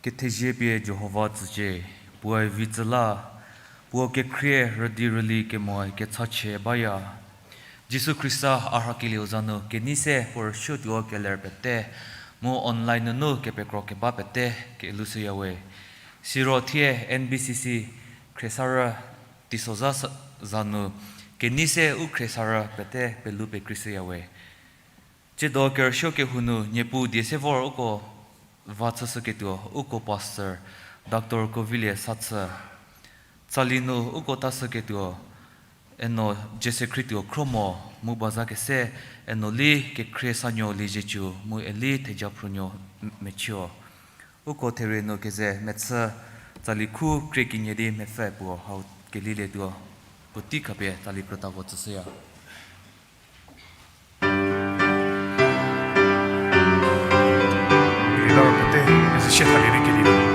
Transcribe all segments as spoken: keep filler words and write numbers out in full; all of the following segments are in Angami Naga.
Kethezie pie Jihova tsücie, puoe vi tsü la, puo kekhrie rüdi rüli kemoe kechachie baya. Jisu Khrista a rhakelieu za nu kenei se puo rüsuotuo keler pete, mu online nunu kepekro keba pete kelushüyawe. Siro thie N B C C khriesarü teisozha sa-, za nu kenei se u khriesarü pete pelu pekreishüyawe. Tsiedo kerüsuo kehou nu Niepuu die se vor uko va chüshüketuo uko pastor, Doctor Kovilie Sathü. Tsali nu uko tashüketuo, eno Jese Khrietuo Khromo, mu baza kese, eno Li Kekhrie Sanuo Liezietsu, mu eli Theja Phrunuo m-, Mechüo. Uko therie nu keze mechü tsali khu krie kenie di mepfü puo hau kelilietuo, puotei khapie tsali krütako tsüshüya. Kelilor pete, mezi sie thalie di kelilor.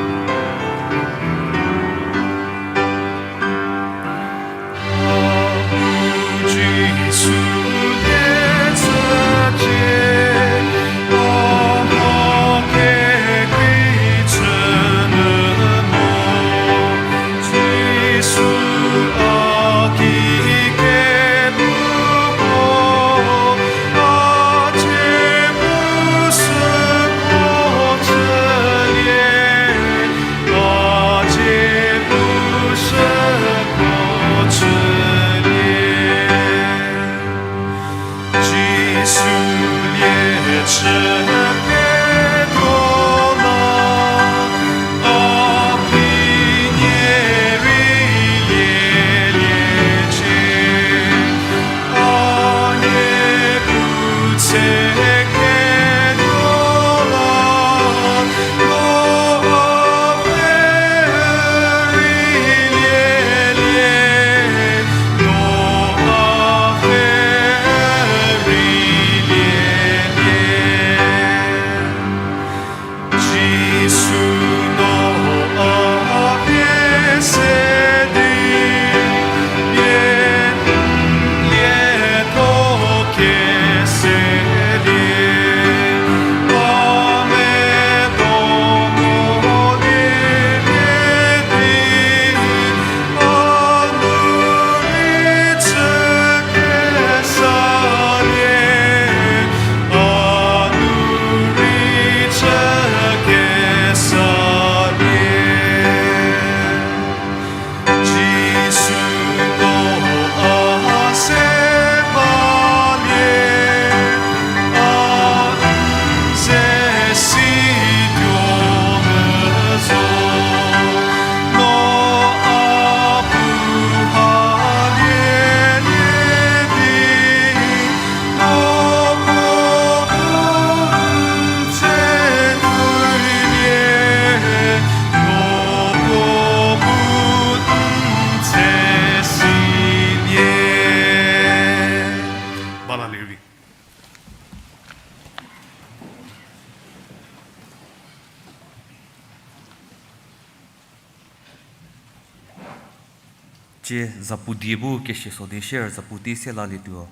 Tsie zapu die bu kesie so di sier zapu tei se lalietuo.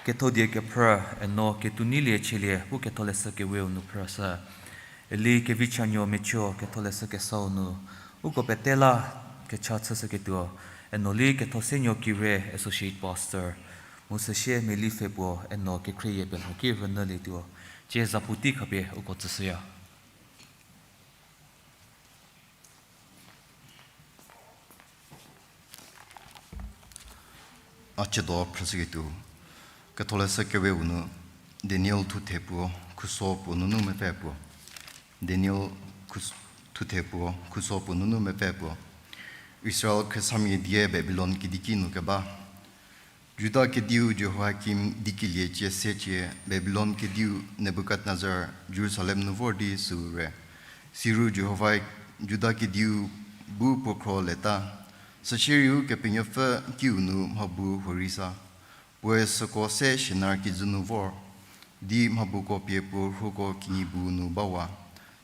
Ketho die kephrü, eno Ketuoneilie Chielie bu Ketholeshü Keweu nu phrüshü. Eli Kevichanuo Mechüo Ketholeshü Kesau nu, uko pete la kecha chüshüketuo, eno Li Kethosenuo Kire Associate Pastor, mu süsie Meli Pfhe puo eno kekhrieyie pelho ki rünyülietuo. Tsie zapu tei khapie uko tsüshüya. A tsiedo phrüshüketuo, Ketholeshü Keweu nu, Daniel thuthe puo, khuso puo nunu mepfü puo. Daniel khus-, thuthe puo, khuso puo nunu mepfü puo. Israel khriesamia die Babilon kedi ki nu keba. Juda kediu Jehoiakim dikelie cie secie Babilon kediu Nebukadnezar Jerusalem nu vor di süu re. Siru Jihova Juda kediu bu puo khro leta, süsieriu Kepenuopfü kiu nu mhabu huorei sa. Puoe süko se Shinar kijü nu vor, di mhabuko pie puo rhuoko kinyi bu nu bawa.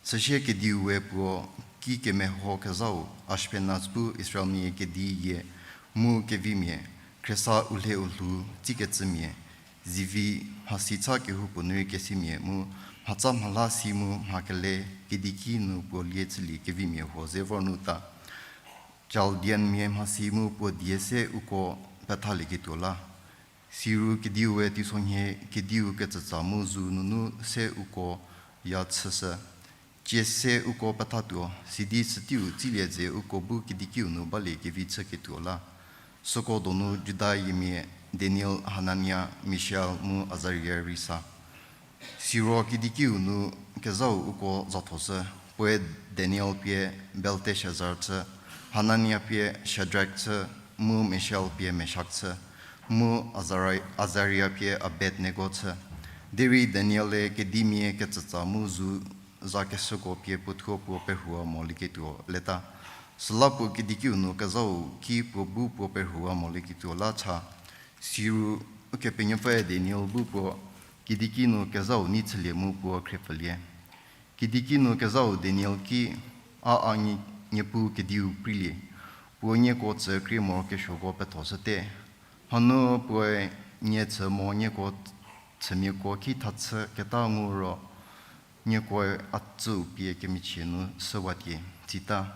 Süsie kediu we puo ki kemeho kezhau Ashpenaz bu Israelmia kedi yie mu kevimia, khriesa u lhe u lhou tsikecümia, zivi mhasi cha kehoupuo nu rei kesimia mu mhatsa mhala si mu mha kele kediki nu puo lie chülie kevimia huo ze vor nu ta. Chaldeanmia mhasi mu puo die se uko pethalieketuo la. Siro kediue teisonhie kediu ketsütsa mu zu nunu se uko ya chüshü. Cie se uko pethatuo, sidi süteiu tsilie dze uko bu kedikiu nu balie kevi chüketuo la. Süko donu Juda yiemia Daniel, Hanania, Mishael mu Azaria rei sa. Siro kedikiu nu kezhau uko zathoshü, puoe Daniel pie Belteshazar chü, Hanania pie Shadrak chü, mu Mishael pie Meshak chü, mu Azari-, Azaria pie Abednego chü. Derei Daniel-e kedimia ketsütsa mu zu zakeshüko pie puothuo puo perhua molieketuo leta. Süla puo kedikiu nu kezhau ki puo bu puo perhua molieketuo la cha. Siro Ukepenuopfü Daniel bu puo kediki nu kezhau nei chülie mu puo khriepfülie. Kediki nu kezhau Daniel ki, a a nie, Niepuu kediu preilie, puo nieko tsü krie morokesuoko pethoshüte. Hanu puoe nie chü mo nieko chümiako ki thachü keta ngu ro, niekoe a tsüu pie kemichie nu shüwatie, sita.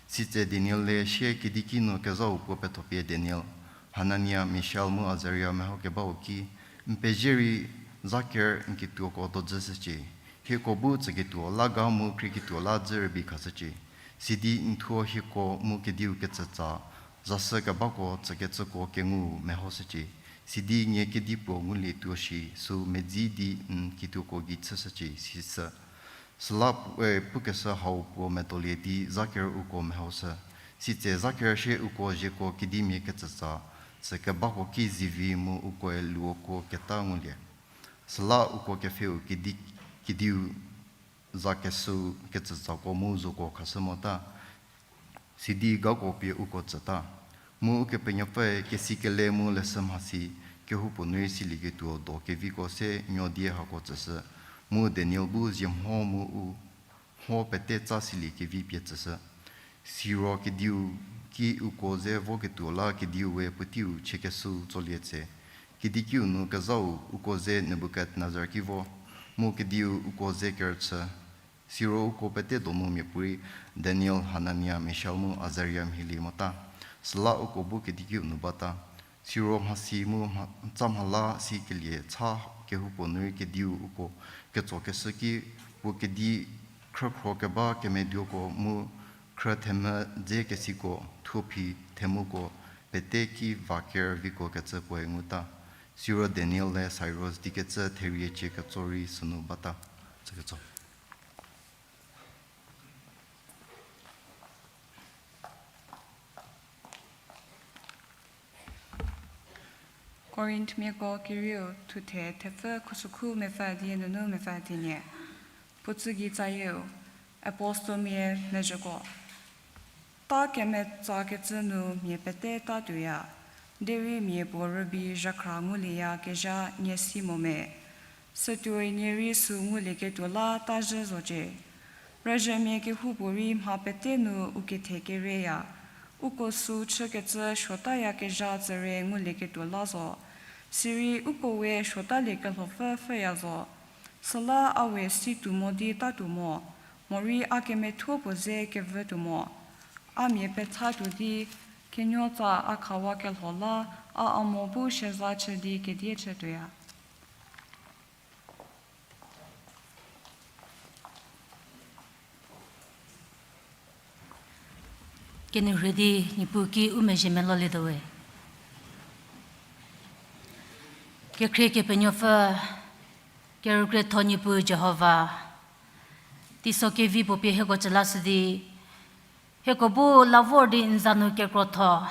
Sitse Daniel-e sie kediki nu kezhau puo pethopie Daniel, Hanania, Mishael mu Azaria mehokebau ki, n pezie rei zaker n kituoko dojüshücie. Hieko bu tsüketuo la ga mu khrieketuo la dzü rübei khashücie. Sidi n thuo hieko mu kediu ketsütsa zashü kebako tsükecüko kengu mehoshücie. Sidi nie kedipuo ngulietuo shi süu medzi di n kituoko gei chüshücie, sisü. Süla puoe pukeshü hau puo medolie di zaker uko mehoshü. Sitse zaker sie uko zieko kedimia ketsütsa tsü kebako ki zivi mu ukoe luoko keta ngulie. Süla uko kepfheu kedi-, kediu zakeshüu ketsütsako mu zoko khashü mota, sidi gako pie uko tsüta. Mu Ukepenuopfüe kesikele mu leshü mhasi kehoupuo nu rei silieketuo do keviko se nuo die hako tsüshü, mu Daniel bu zie mho mu u mho pete tsa silie kevi pie tsüshü. Siro kediu ki uko ze voketuo la kediue puoteiu chiekeshüu tsolie tse, kedikiu nu kezhau uko ze Nebukadnezar ki vo, mu kediu uko ze kerüchü. Siro uko pete donu miapuorei Daniel, Hanania, Mishael mu Azaria mhielie mota. Süla uko bu kedikiu nu bata. Siro mhasi mu mha-, tsa mhala sikelie cha kehoupuo nu rei kediu uko ketsokeshü ki, puo kedi khrükhro keba kemeduoko mu khrü themvü dze kesiko, thuo phi themuko pete ki va kerüviko kecü puoe nguta. Siro Daniel-e Sairos dikecü therie cie ketso rei sünu bata. Tsüketso. Korinthmiako kerieu thuthe thepfü khusükhu mepfü die nunu mepfü thenie. Puotsü gei tsayieu, Apostelmia mezhüko. Ta kemetsakecü nu mia pete ta tuoya, derei mia puo rübei zhakhra ngulieyakezha nie si mo me. Sütuoi nie rei sü ngulieketuo la ta zhü zocie. Rüzhümia kehoupuorei mha pete nu u kethe kereya, uko sü chükecü suotayakezha tsüre ngulieketuo la zo. Sirei uko we suotalie kelhopfü pfhüya zo. Süla a we si tuo mo di ta tuo mo, morei a kemethuo puo ze kevü tuo mo. A mia petha tuo di, kenuotsa a khawa kelho la, a a mo bu sheza chü di kedie chü tuoya. Kenou rhü di Niepuu ki u mezhie melolietuo we. Kekhrie Kepenuopfü, kerükrietho Niepuu Jihova, teiso kevi puo pie hieko tsü lashü di, hieko bu la vor di n za nu kekrotho,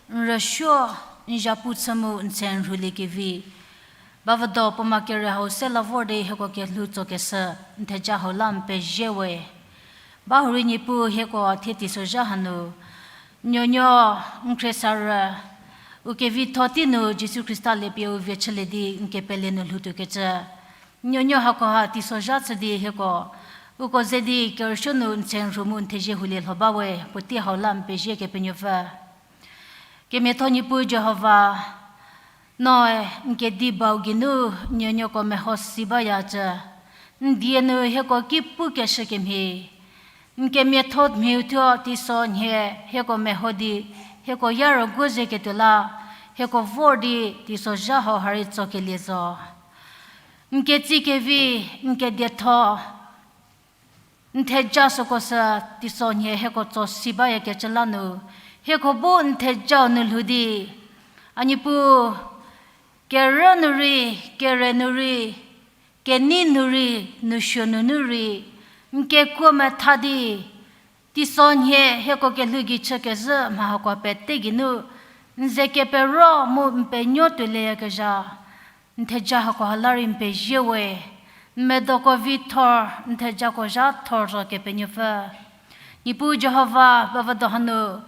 n rüsuo, n zhapu chü mu n tse n rhulie kevi, bavüdo puoma kere hau se la vor di hieko kelhou tsokeshü, n theja hau la n pezie we. Bahurei Niepuu hieko thie teisozha hanu, nuonuo n khriesarü, u kevitho tei nu Jisu Khrista lie pie u vie chülie di n kepele nu lhoutuokecü. Nuonuo hakoha teisozha chü di hieko, uko ze di kerüsuo nu n tse n rhu mu n thezie hulie lho ba we, puotei hau la n pezie Kepenuopfü. Kemiatho Niepuu Jihova, noe n kedi bau geinu nuonuoko meho si bayacü, n die nu hieko ki pukeshü kemhie. N kemiatho mhiu thuo teisonhie hieko meho di, hieko ya rüguo ze ketuo la, hieko vor di teisozha hau ha rei tsokelie zo. N ketsie kevi, n kedietho, n theja süko sü teisonhie hieko tso si bayakecü la nu, hieko bu n thejau nu lhou di, a Niepuu, kerü nu rei, kere nu rei, kenei nu rei, nousuo nunu rei, n kekuo metha di, teisonhie hieko kelhou gei chükezhü mha hako pete geinu, n ze kepero mu n penuo tuolieyakezha, n theja hako ha la rei n pezie we, n medoko vi thor, n thejako zha thor zo Kepenuopfü. Niepuu Jihova, bavüdo hanu,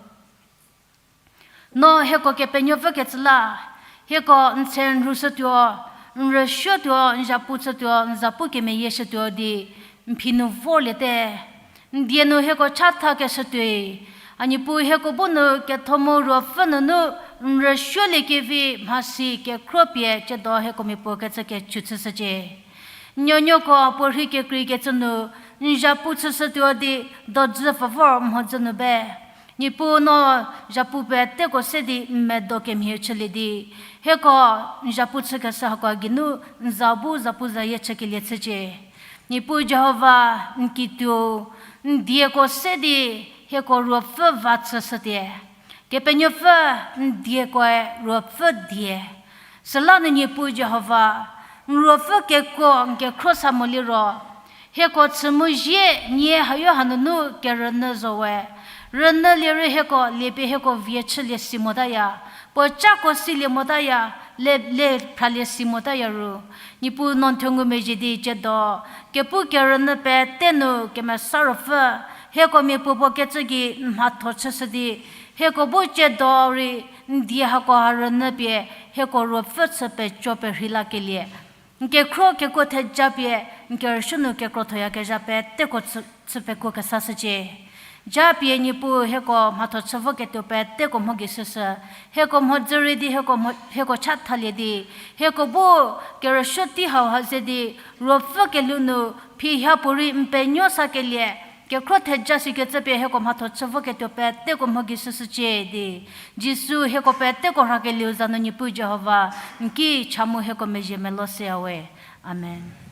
no hieko Kepenuopfü kecü la, hieko n tse n rhushütuo, n rüsuotuo, n zhapu chütuo, n zapu kemeyieshütuo di, n phi nu vorliete. N die nu hieko chathakeshü tuoi. A Niepuu hieko bu nu ketho mu ruopfü nunu n rüsuoliekevi mhasi kekhro pie tsiedo hieko miapuo kecü kechü chüshücie. Nuonuoko puo rhei kekreikecü nu n zhapu chüshütuo di dodzü pfü vor mhodzü nu be. Niepuu no zhapu peteko se di n medo kemhie chülie di, hieko n zhapu chükeshü hako geinu n za bu zapuzayie chükelie chücie. Niepuu Jihova, n kituo, n dieko se di hieko ruopfü va chüshütie. Kepenuopfü, n diekoe ruopfü die. Süla nu Niepuu Jihova, n ruopfü kekuo n kekhro sa moliro, hieko chü mu zie nie hayo hanunu kerünyü zo we. Rünyülie rei hieko liepie hieko vie chülie si motaya, puo cako silie motaya, le, le phralie si motaya ru. Niepuu no n thuo ngumezhie di tsiedo, kepu kerünyü pete nu Kemesa Ruopfü, hieko miapuopuo kecü gei n mhatho chüshü di, hieko bu tsiedo rei n die hako ha rünyü pie, hieko ruopfü chü peco perhei lakelie, n kekhro kekuo theja pie, n kerüsuo nu kekrothoyakezha peteko chü, chü pekuo kesashücie. Japie Niepuu hieko mhatho chü voketuo peteko mho gei shüshü, hieko mhodzü rei di hieko mho, hieko chathalie di, hieko bu kerüsuo tei hau ha ze di, ruopfü kelhou nu phi ha puorei n penuo sakelie, kekhro theja sikecü pie hieko mhatho chü voketuo peteko mho gei shüshücie di, Jisu hieko peteko rhakelieu za nu Niepuu Jihova, n ki cha mu hieko mezhie melo seyawe. Amen.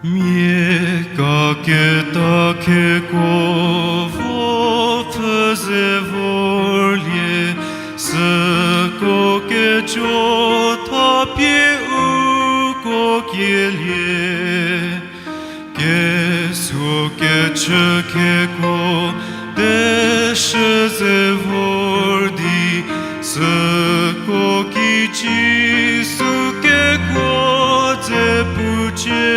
Mia kaketa kheko vo pfhü ze vorlie, süko kejo thapie uko kielie. Kesuo kechü kheko teshü ze vor di, süko ki Jisu kekuo dze pucie.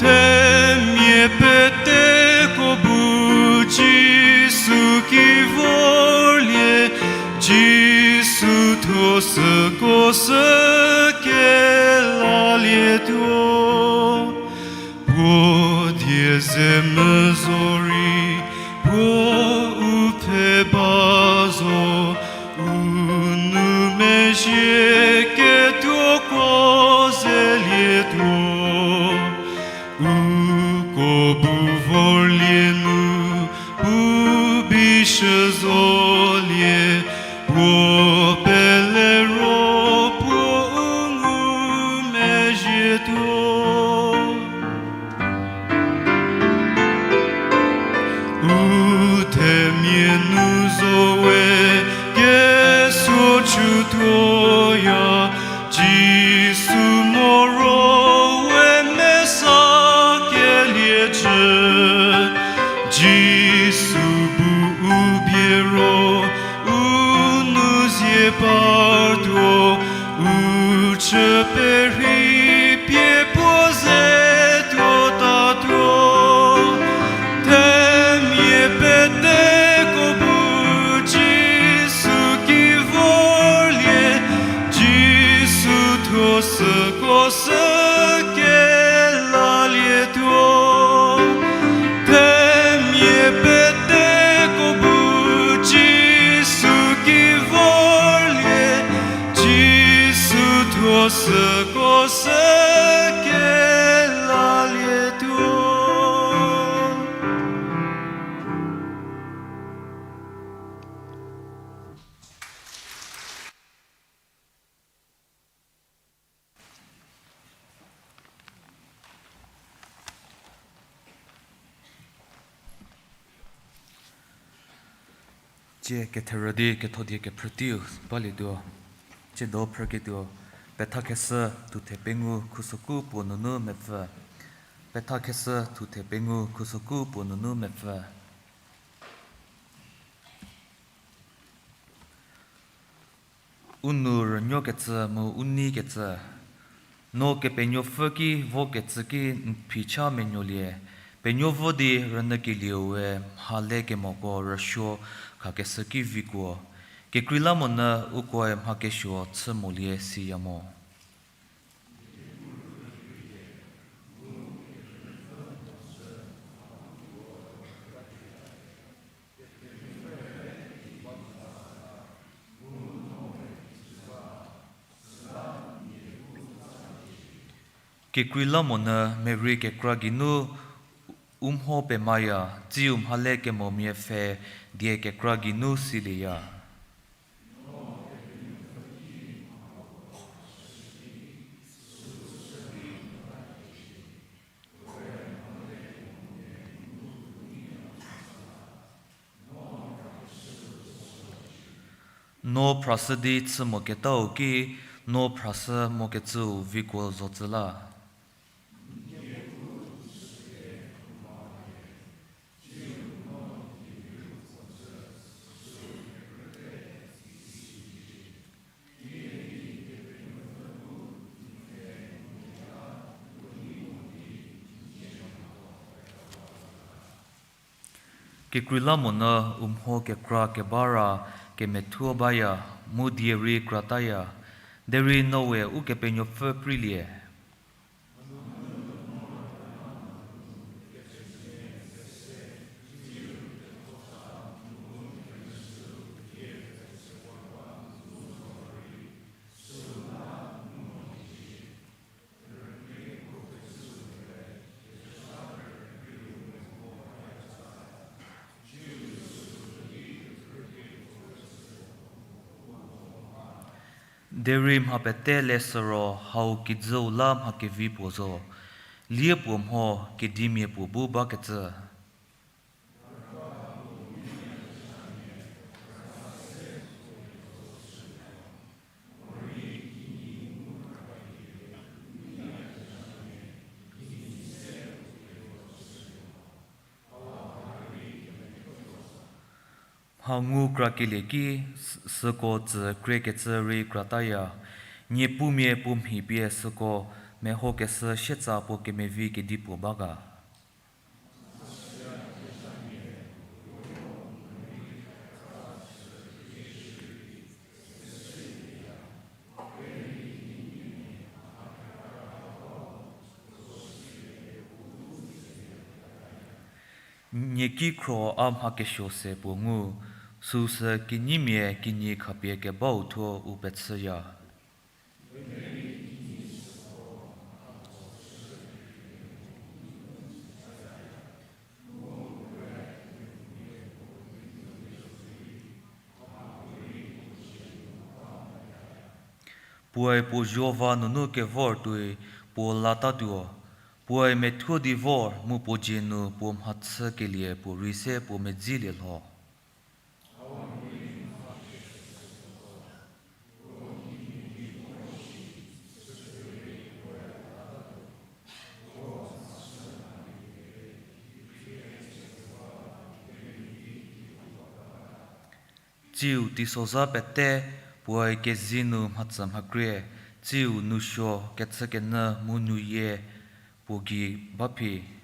Themia peteko bu Jisu ki vorlie, Jisu thuo süko sü kelalietuo. Puo die ze mvü zorei, puo u pfhe ba zo, u nou mezhie ketuoko zelietuo. Uko bu vorlie nu, u bishü zolie, puo pele ro puo u ngumezhietuo. U themia Oya, Jisu moro we mesa kelie jü. Jisu bu u bie ro, u nou zie partuo, u chü perhei pie puo ze tuo tatuo. Themia peteko bu Jisu ki vorlie, Jisu thuo süko sü kelalietuo. Themia peteko bu Jisu ki vorlie, Jisu thuo süko sü kelalietuo. Tsie ketherü di ketho die kephrüteiu balietuo. Tsiedo phrüketuo, Pethakeshü thuthe pengou khusoku puo nunu mepfü. Pethakeshü thuthe pengou khusoku puo nunu mepfü. U nou rünuokecü mu u neikecü. No Kepenuopfü ki vokecü ki n phicha menuolie, penuo vo di rünyükelieu we mha le kemoko rüsuo khakeshü ki vikuo. Kekreilamonyü ukoe mha kesuo chü molie siya mo. Kekreilamonyü merei kekra geinu u mho pemaya, tsiu mha le kemomia pfhe die kekra geinu silieya. No phrashü di chü moketau ki, no phrashü mokecüu vikuo zotsü la. Kekreilamonyü u mho kekra keba ra kemethuo baya, mu die rei krataya, derei no we Ukepenuopfü preilie. Derei mha pete leshü ro hau kijüu la mha kevi puo zo, lie puo mho kedimia puo bu bakecü. Mha ngu krakelie ki, s-, süko tsü kriekecü rei krataya, niepumia puo mhi pie süko mehokeshü sietsa puo kemevi kedipuo ba ga. Nieki khro a mha kesuo se puo ngu, süusü kinyimia kinyi khapie kebau thuo u pechüya. Puoe puo zuo va nunu kevor tuoi puo latatuo, puoe methuo di vor mu puo dzie nu puo mhachükelie puorei se puo medzilie lho. Tsiu teisozha pete puoe kezei nu mhatsü mhakrie, tsiu nousuo kechükenyü mu nuyie puo gei ba phi.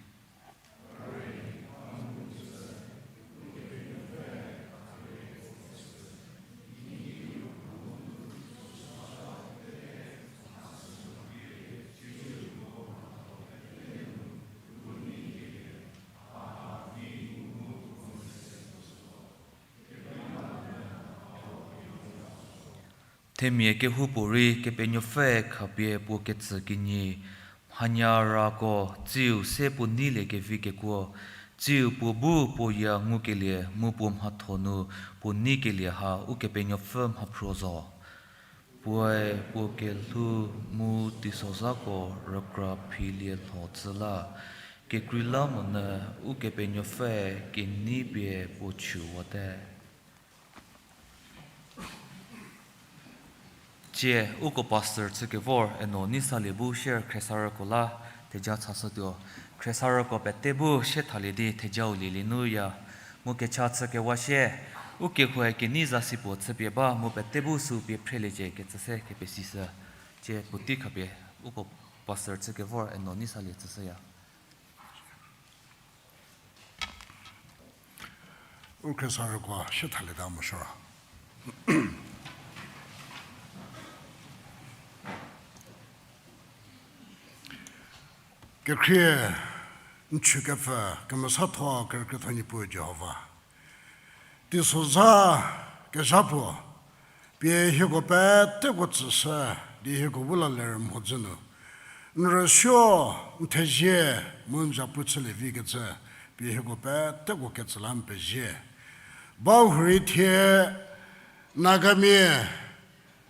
Themia kehoupuorei Kepenuopfü khapie puo ketsü kinyi, mhanya rako tsiu se puo neilie kevi kekuo, tsiu puo bu puo ya ngukelie mu puo mhatho nu puo neikelie ha Ukepenuopfü mhaphruo zo. Puoe puo kelhou mu teisozhako rükra philie lho tsü la, kekreilamonyü Ukepenuopfüe kenei pie puo chüwate. Tsie, uko pastor chükevor Eno Neisalie bu share khriesarüko la theja chashütuo. Khriesarüko pete bu shie thalie di thejau lielie nuya. Mu kecha chükewa shie, u kehoue kenei zasi puo chüpie ba mu pete bu sü pie phreliecie kecü se kepesishü. Tsie puotei khapie uko pastor chükevor Eno Neisalie tsüshüya. U khriesarüko shie thalieta morosuo. Kekhrie n chükepfü kemesatho kerükrietho Niepuu Jihova, teisozha kezha puo pie hieko peteko tsüshü di hieko bu la ler mhodzü nu n rüsuo, n thezie mu n zapu chülie vikecü pie hieko peteko ketsü la n pezie. Bahurei thie Nagamia,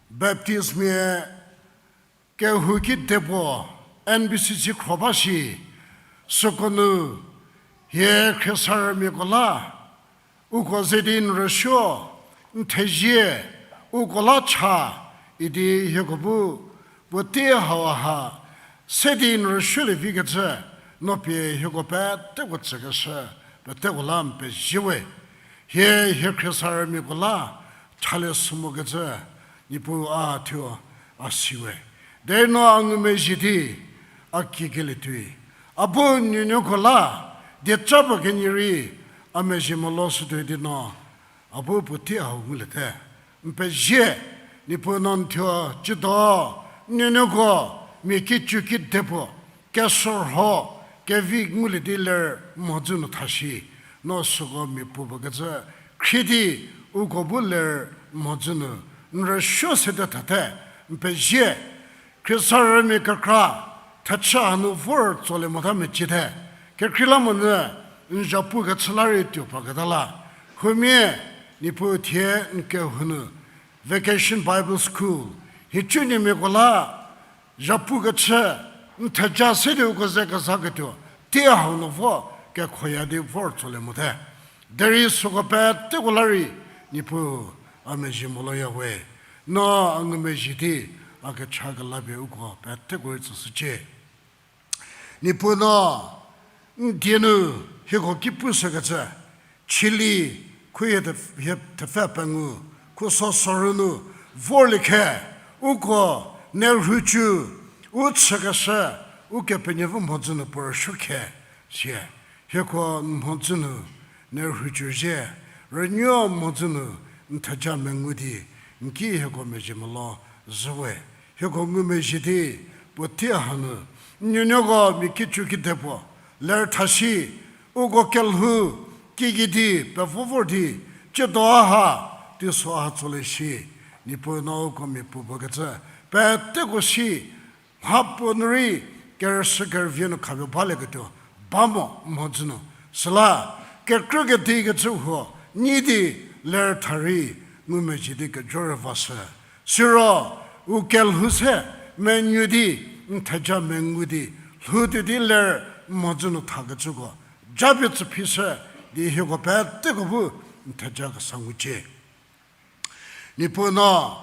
Baptistmia kehou kidepuo N B C C khro ba shi, süko nu hie khriesarümiako la uko ze di n rüsuo, n thezie, uko la cha idi hieko bu puotei hau ha se di n rüsuolie vikecü no pie hieko peteko tsükeshü peteko la n pezie we. Hie hie khriesarümiako la chalie sü mokecü Niepuu a thuo a si we. Derei no a ngumezhie di a kikelie tuoi, a bu nuonuoko la dieca puo kenie rei a mezhie molo shütuo di no a bu puotei hau nguliete. N pezie, Niepuu no n thuo ciedo nuonuoko mia kicu kidepuo kesürho kevi ngulie di ler mhodzü nu tha shi, no süko mia puo puo kecü khrie di uko bu ler mhodzü nu n rüsuo sede thate. N pezie, khriesarümia kekra thechü hanu vor tsolie mota meciete. Kekreilamonyü n zapu kechü la rei tuo paketa la, huomia Niepuu thie n kehou nu Vacation Bible School hicuniemiako la zapu kechü n theja se di uko ze kezaketuo tei hau nu vo kekhoya di vor tsolie mote. Derei süko peteko la rei Niepuu a mezhie moloya we. No a ngumezhie di a kecha kelapie uko peteko rei tsüshücie. Niepuu no n die nu hieko ki pushükecü chili, khuhie thepfü pengou, khuso soru nu vorlie khe, uko nerhucü, u chükeshü, Ukepenuopfü mhodzü nu puo rüsuo khe, sie hieko n mhodzü nu nerhucü zhie, rünuo mhodzü nu n theja mengu di n ki hieko mezhie molo zhü we. Hieko ngumezhie di puotei hanu n nuonuoko mia kicu kidepuo ler tha shi, uko kelhou kigei di pevo vor di ciedo ha teiso ha tsolie shi, Niepuu no uko mia puo puo kecü peteko si mhapuo nu rei kerüshü kerüvie nu khapie balieketuo ba mo mhodzü nu. Süla kekrü kedi kecü huo nyi di ler tha rei ngumezhie di kejo rüvashü. Siro u kelhou se menuo di n theja mengu di lhoutuo di ler mhodzü nu thakecüko japie tsüphishü di hieko peteko bu n theja kesa ngucie. Niepuu no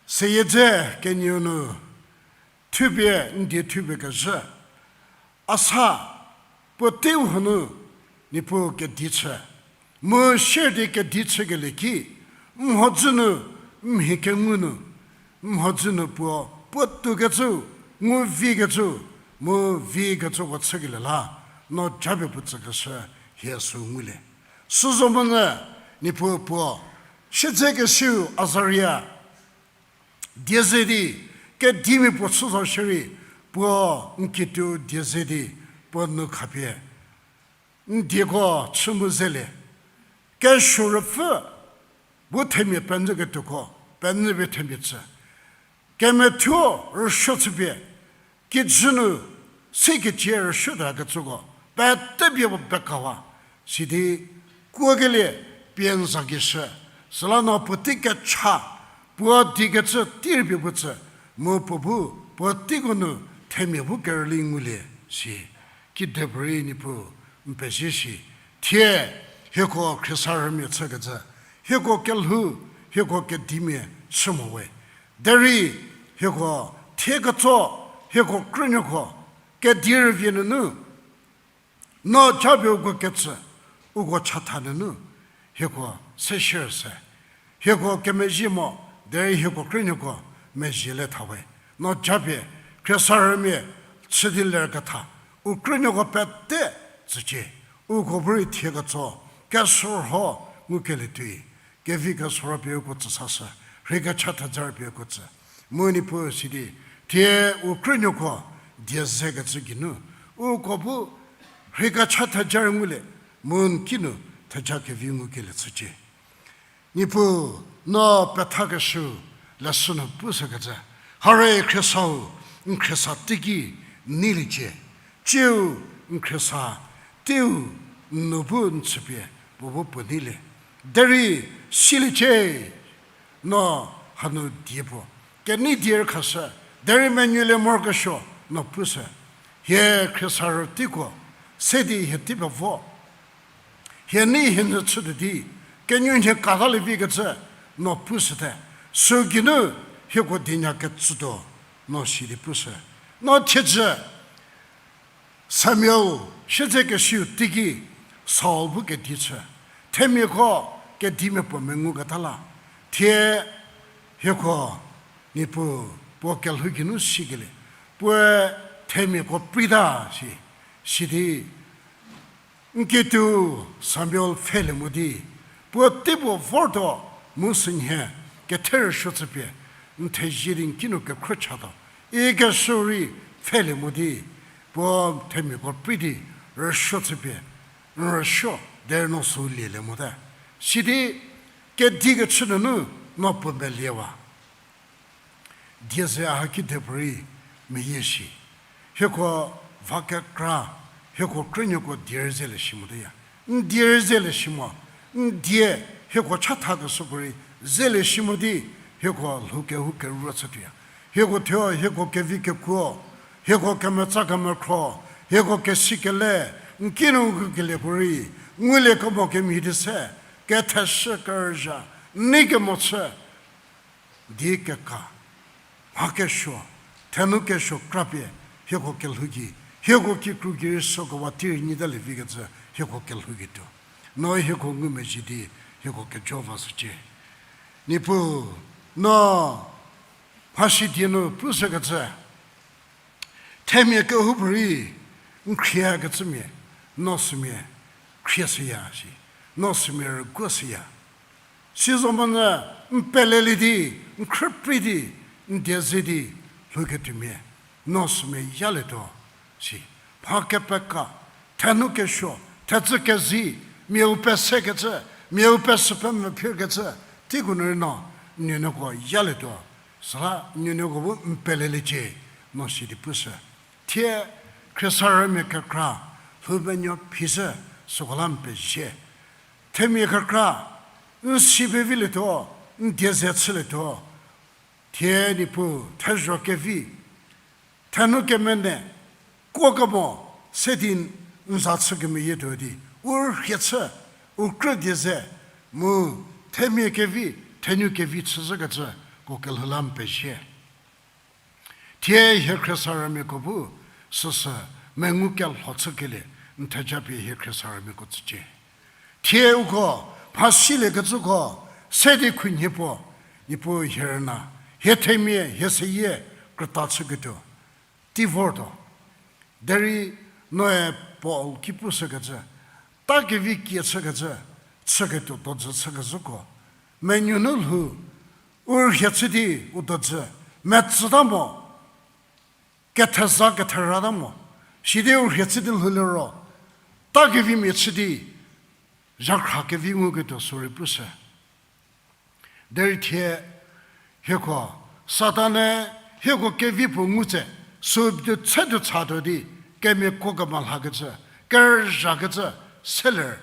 seyie dze kenieu nu thupie n die thupie kezhü a sa puotei huo nu Niepuu kedi chü, mu sier di kedi chükelie ki Mhodzü nu, mhi kengu nu, mhodzü nu puo, puo toukecü, ngu vikecü, mu vikecüko chükelie la, no japie puo tsükeshü hie sü ngulie. Süzo monyü, Niepuu puo, siedzekesiu Azaria, die ze di, kedimia puo chü zo shierei, puo n kituo die ze di, puo nu khapie n dieko chü mu zelie. Kesuo rüpfü, bu themia penyüketuoko, penyü pie themia tsü. Kemethuo rüsuo chüpie, kijü nu, sikecie rüsuo tuokecüko, pete pie puo pekawa, sidi kuokelie pie n za gei shü, süla no puotei kecha, puo dikecü tei rei pie puo tsü, mu puo bu, puoteiko nu themia bu kerüli ngulie, si. Kidepuorei Niepuu n pezie shi, thie hieko khriesarümia chükecü, hieko kelhou, hieko kedimia chü mo we. Derei hieko thie ketso, hieko krünuoko, kedi rüvie nunu, no japie uko ketsü, uko chatha nunu, hieko se share se. Hieko kemezhie mo, derei hieko krünuoko mezhie le tha we. No japie, khriesarümia chü di lerketha, u krünuoko pete tsücie, uko bu rei thie ketso, kesorho ngukelie tuoi, kevi kesorho pie uko tsü sashü, rhei kecha theja pie uko tsü. Mu Niepuu sidi, thie u krünuoko die zekecü geinu, uko bu rhei kecha theja ngulie, mu n kinu theja kevi ngukelie chücie. Niepuu, no pethakeshü leshü nu pushükecü, hare khriesau, n khriesa teiki neiliecie, tsiu n khriesa teiu n nu bu n chüpie puo bu puo neilie. Derei siliecie, no hanu die puo kenei die rükhashü, derei menuolie morokesuo no pushü. Hie khriesarü teiko se di hie tei pevo, hie nei hie nyü chütuo di, kenuonhie katalie vikecü no pushüte, sü geinu hieko dienya ketsütuo, no sidi pushü. No thiedzü Samuel siedzekesiu teiki Saul bu kedi chü, themiako kedimia puo menguketa la, thie hieko Niepuu puo kelhou geinu sikelie, puoe themiako preita si, sidi n kituo Samuel pfhelie mo di, puo teipuo vortuo, mu sünhie kethe rüsuo chüpie n thezie di n kinu kekhro chatuo ikeshü rei pfhelie mo di, puo themiako prei di rüsuo chüpie n rüsuo, derei no sü lielie mote. Sidi kedi kechü nunu no puo meliewa. Die ze a ha kidepuorei meyie shi. Hieko va kekra, hieko krünuoko die rei zelie shi moteya. N die rei zelie shi mo, n die hieko chathakeshüko rei zelie shi mo di, hieko lhou kehou keruo chütuoya. Hieko thuo, hieko kevi kekuo, hieko kemetsa kemekhro, hieko kesi kele, n kinu ngukelieko rei, ngulie kemo kemhie di se, ketheshü kerüzha, n nei kemo chü, di keka, mha kesuo, thenu kesuo krapie, hieko kelhou gei, hieko kikru gei rei sükowa tei rei nyitalie vikecü, hieko kelhou gei tuo. No hieko ngumezhie di, hieko kejo vashücie. Niepuu, no mhasi die nu pushükecü, themia kehoupuorei n khriekecümia, no sümia khrieshüya shi, no sümia rüguoshüya. Sizomonyü n pelelie di, n khrüprei di, n die ze di lhouketuomia, no sümia yalietuo shi. Mha kepeka, thenu kesuo, thetsü kezi, miau pesekecü, miau pesü pemvü phirkecü, teiko nu rei no n nuonuoko yalietuo. Süla n nuonuoko bu n peleliecie, no sidi pushü. Thie khriesarümia kekra lhou penuo phishü, süko la n pezie. Themia kekra n si pevilietuo, n die ze chülietuo. Thie Niepuu thezho kevi, thenu kemene, kuo kemo, se di n za chü kemeyietuo di, u rhie chü, u krü die ze, mu themia kevi, thenu kevi chüzhükecüko kelhou la n pezie. Thie hie khriesarümiako bu süsü mengu kelho chükelie n theja pie hie khriesarümiako tsücie. Thie uko mhasiliekecüko Se di khunhie puo, Niepuu hie rüna, hie themia, hie seyie, krüta chüketuo, tei vortuo. Derei noe Paul ki pushükecü, ta kevi kie chükecü, chüketuo dojü chükezhüko, menuo nu lhou, u rhie chü di u dojü, metsüta mo, ketheza ketherata mo, sidi u rhie chü di lhou liro, ta kevimia chü di, zhakhra kevi nguketuo sürei pushü. Derei thie, hieko, Satan-e hieko kevi puo ngu tse, sü di chütuo chatuo di, kemiako kemalhakecü, kerüzhakecü, seler.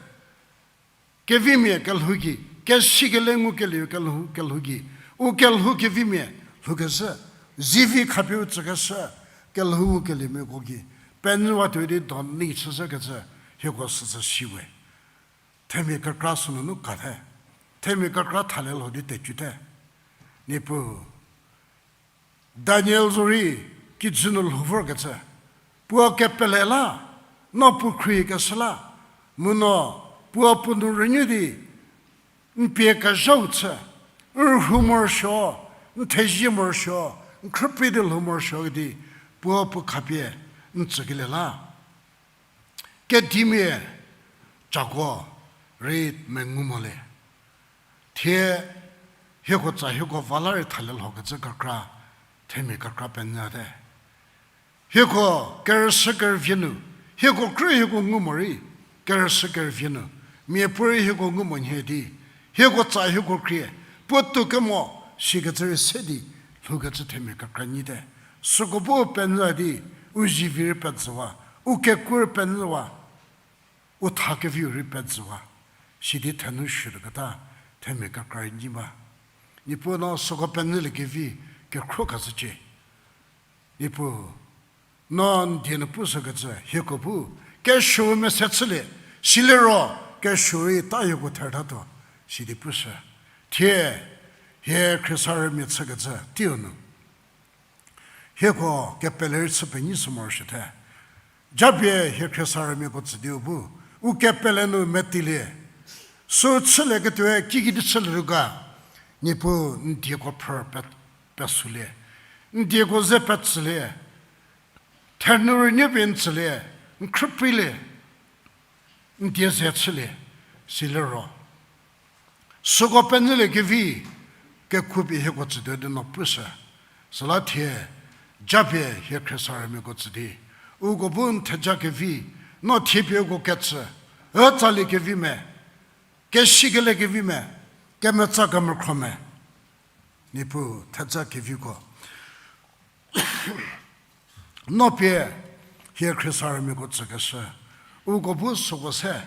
Kevimia kelhou gei, kesikele ngukelieu kelhou, kelhou gei, u kelhou kevimia lhoukezhü, zivi khapie u tsükeshü, kelhou ngukeliemiako gei, penyüwa tuo di doni chüzhükecü, hieko süsü siwe. Themia kekra sünunu kate. Themia kekra thalie lho di tecüte. Niepuu, Daniel zorei kijü nu lhou vorkecü, puo kepele la, no puo khriekeshü la, mu no puo puo nu rünyü di, n pie kezhau chü, n rhu morosuo, n thezie morosuo, n khrüprei di lhou morosuo di, puo puo khapie n tsükelie la. Kedimia cako rei mengu mo le. Thie hieko tsa hieko va la rei thalie lhokecü kekra, themia kekra penyüte. Hieko kerüshü kerüvie nu, hieko krü hieko ngu morei, kerüshü kerüvie nu, miapuorei hieko ngu mo nhie di, hieko tsa hieko khrie, puotou kemo, sikecü rei se di, lhoukecü themia kekra nyite. Süko bu penyü di, u zivi rei pezhüwa, u kekuo rei penyüwa, u tha keviu rei pezhüwa, sidi thenu shütuoketa, themia kekra rei nyi ba. Niepuu no süko penyüliekevi, kekhro khashücie. Niepuu, no n die nu pushükecü, hieko bu, kesuou mese chülie, siliro, kesuou rei ta hieko thertatuo, sidi pushü. Thie, hie khriesarümia chükecü, teiu nu. Hieko kepele rei chü penyi sü morosuote. Japie hie khriesarümiako tsü diu bu, u kepele nu metilie. Sü chülieketuoe kikidi chülietuo ga, Niepuu n dieko phrü pe-, pesulie. N dieko ze petsülie. Thenu rünyü pie n tsülie, n khrüpreilie. N die ze chülie, siliro. Süko penyüliekevi, kekuo pie hieko tsütuo di no pushü. Süla thie, japie hie khriesarümiako tsü di, uko bu n theja kevi, no thiepie uko ketsü, ütsali kevi me, kesikele kevi me, kemetsa kemekhro me. Niepuu theja keviko no pie hie khriesarümiako tsükeshü, uko bu süko se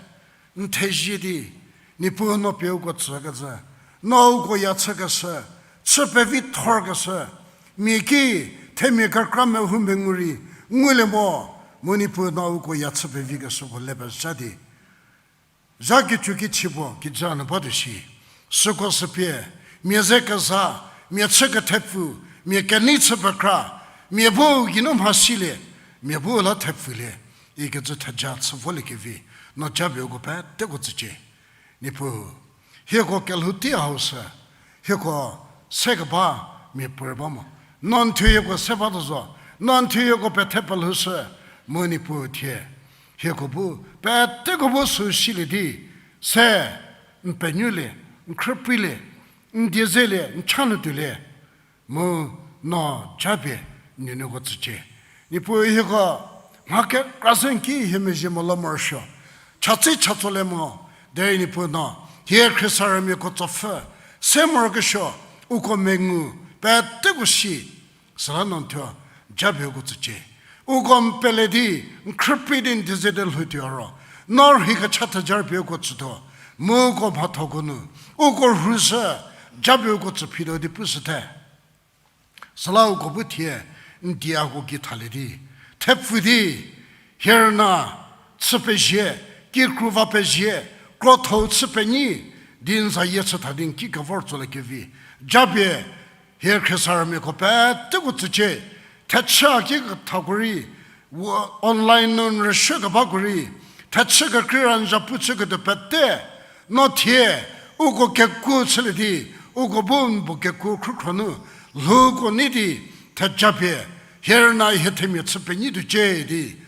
n thezie di, Niepuu no pie uko tsükecü, no uko ya chükeshü, chü pevi thorkeshü, mia ki themia kekra mehou mengu rei ngulie mo, mu Niepuu no uko ya chü pevikeshüko le pezha di zha kecu kichie puo kijü nu batuo shi. Süko sü pie, mia ze keza, mia chü kethepfu, mia kenei chü pekra, mia bu geinu mhasilie, mia bu la thepfulie, ikecü theja chü voliekevi, no japie uko peteko tsücie. Niepuu, hieko kelhou tei hau sü, hieko se keba mia puorei ba mo. No n thuo hieko se batuo zo, no n thuo hieko pethe pelhou shü, mu Niepuu thie hieko bu, peteko bu sü silie di, se n penuolie, n khrüpreilie, n die zelie, n cha nu tuolie, mu no japie n nuonuoko tsücie. Niepuu hieko mha kekra se n ki hie mezhie mo la morosuo, chatsi chatsolie mo, derei Niepuu no hie khriesarümiako tsopfü se morokesuo, uko mengu peteko si, süla no n thuo japie uko tsücie. Uko n pele di, n khrüprei di n die ze di lhoutuo ro, no rhei kecha theja pie uko tsütuo, mu uko mhathoko nu uko rhu shü, japie uko tsü phituo di pushüte. Süla uko bu thie n die hako gei thalie di, thepfu di, hie rüna chü pezie, kikru va pezie, krotho-u chü penyi di n zayie chü tha di n ki kevor tsoliekevi, japie hie khriesarümiako peteko tsücie. Thechü a ki kethako rei, online nu n rüshü kebako rei, thechü kekreira n zhapu chüketuo pete, no thie Uko kekuo chülie di, uko bu n bu kekuo khrükhro nu, lhouko nei di, thejapie, hie rüna hie themia chü penyi tuocie di,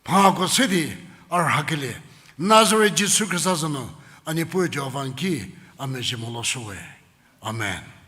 mhako se di, a rhakelie, Nazaret Jisu Khrista za nu, a Niepuu Jihova n ki, a mezhie mo lo shüwe. Amen.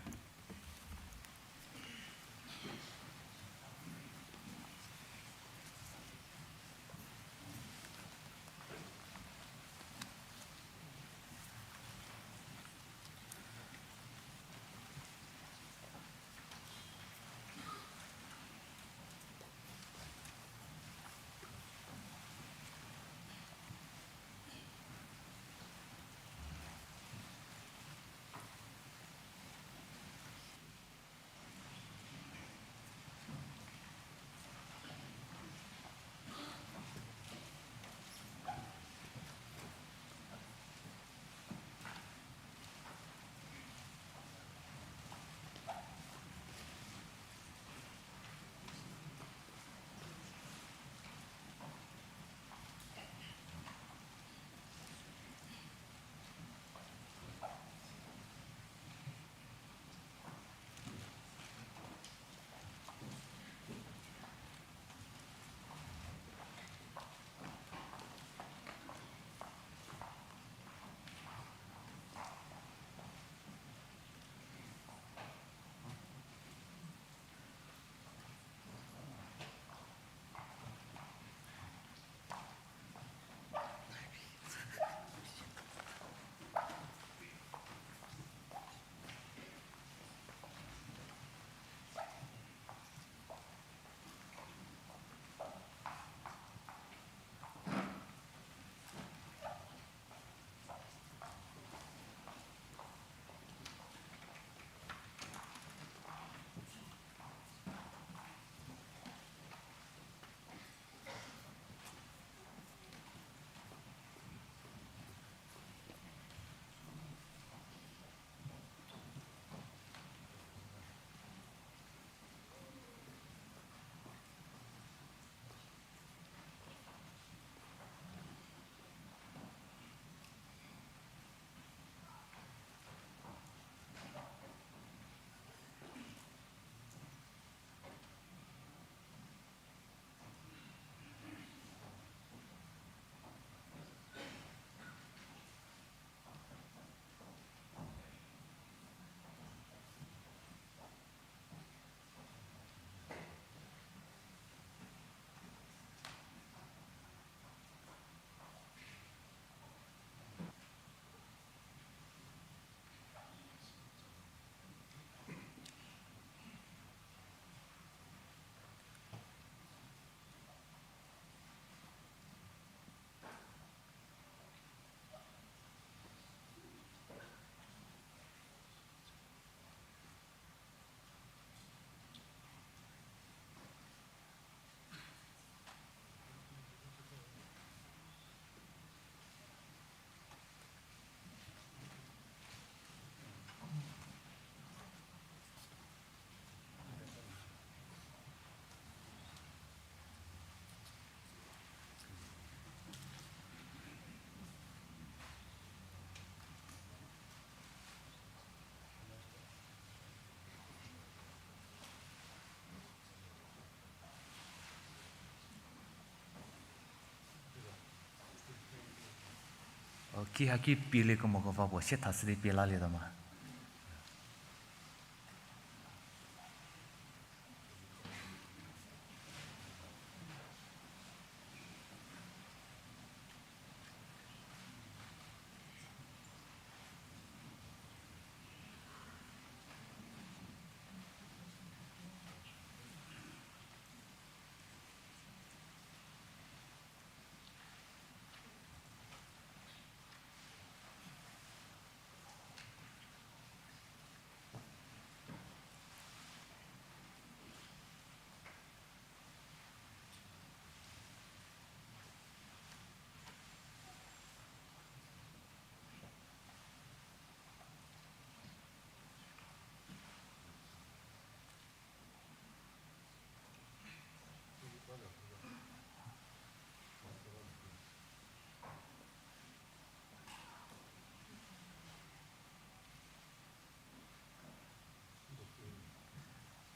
O, ki haki pielie kemo keva puo sie thashü di pie lalietuo ma.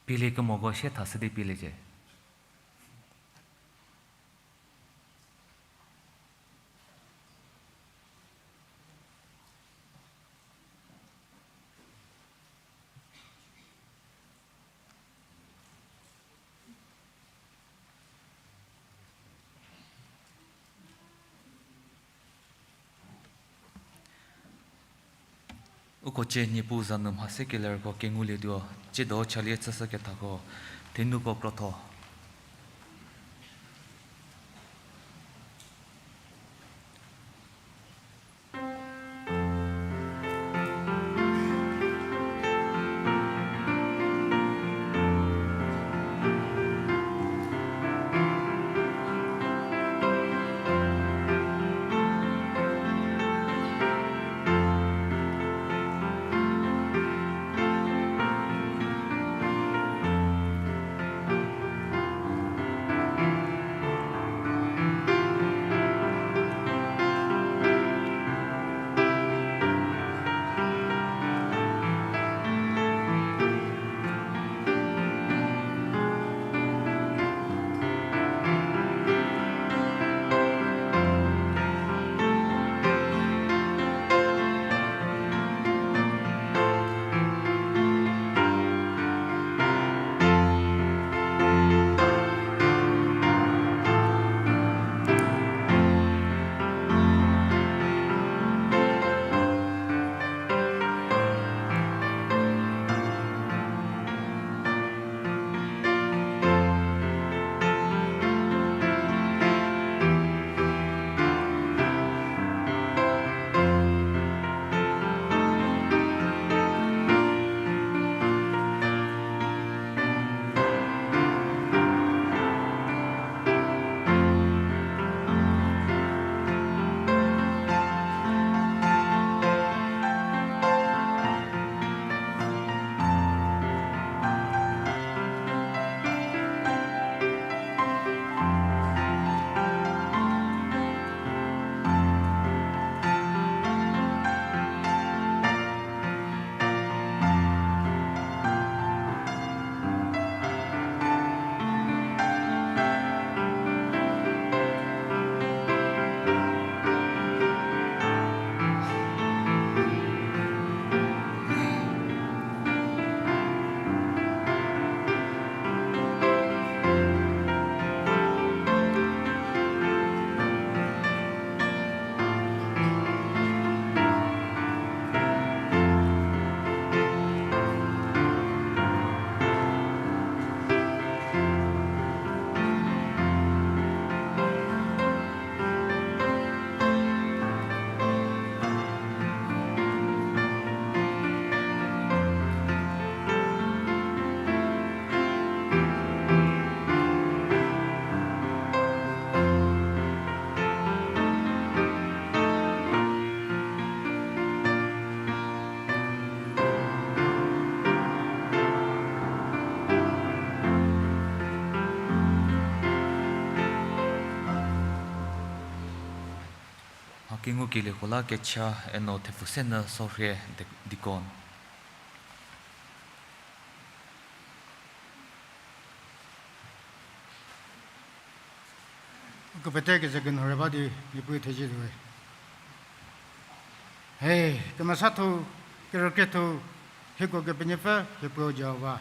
Pielie kemoko sie thashü di pieliecie. Uko cie Niepuu za nu mha se kelerko kengulietuo, tsiedo chalie chüshü kethako, thenuko krotho. Mha kengukelieko la kecha eno Thepfusenuo Sorhie, de-, deacon. Uko pete keze kenhore ba di Niepuu thezie tuoe. He, kemesatho, kerükrietho, hieko Kepenuopfü, hieko Jihova.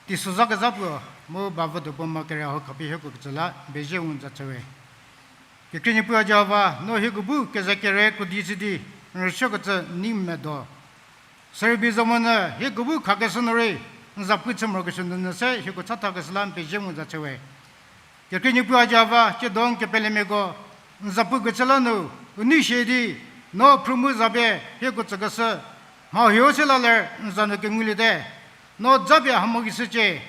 Teisozha kezha puo, mu bavü do puo mo kere ho khapie hieko kecü la, pezie u n za chüwe. Kekhrie Niepuu Jihova, no hieko bu keze kere krodi chü di, n rüsuokecü nei medo. Sürübei zomonyü hieko bu khakeshü nu rei, n zapu chü morokesuo nunu se hieko chathakeshü la n pezie mu za chüwe. Kekhrie Niepuu Jihova, tsiedo n kepelemiako, n zapu kecü la nu, u nei shie di, no phrü mu zapie hieko tsükeshü, mha huo se la ler n za nu kenguliete, no zapie hamokeshücie,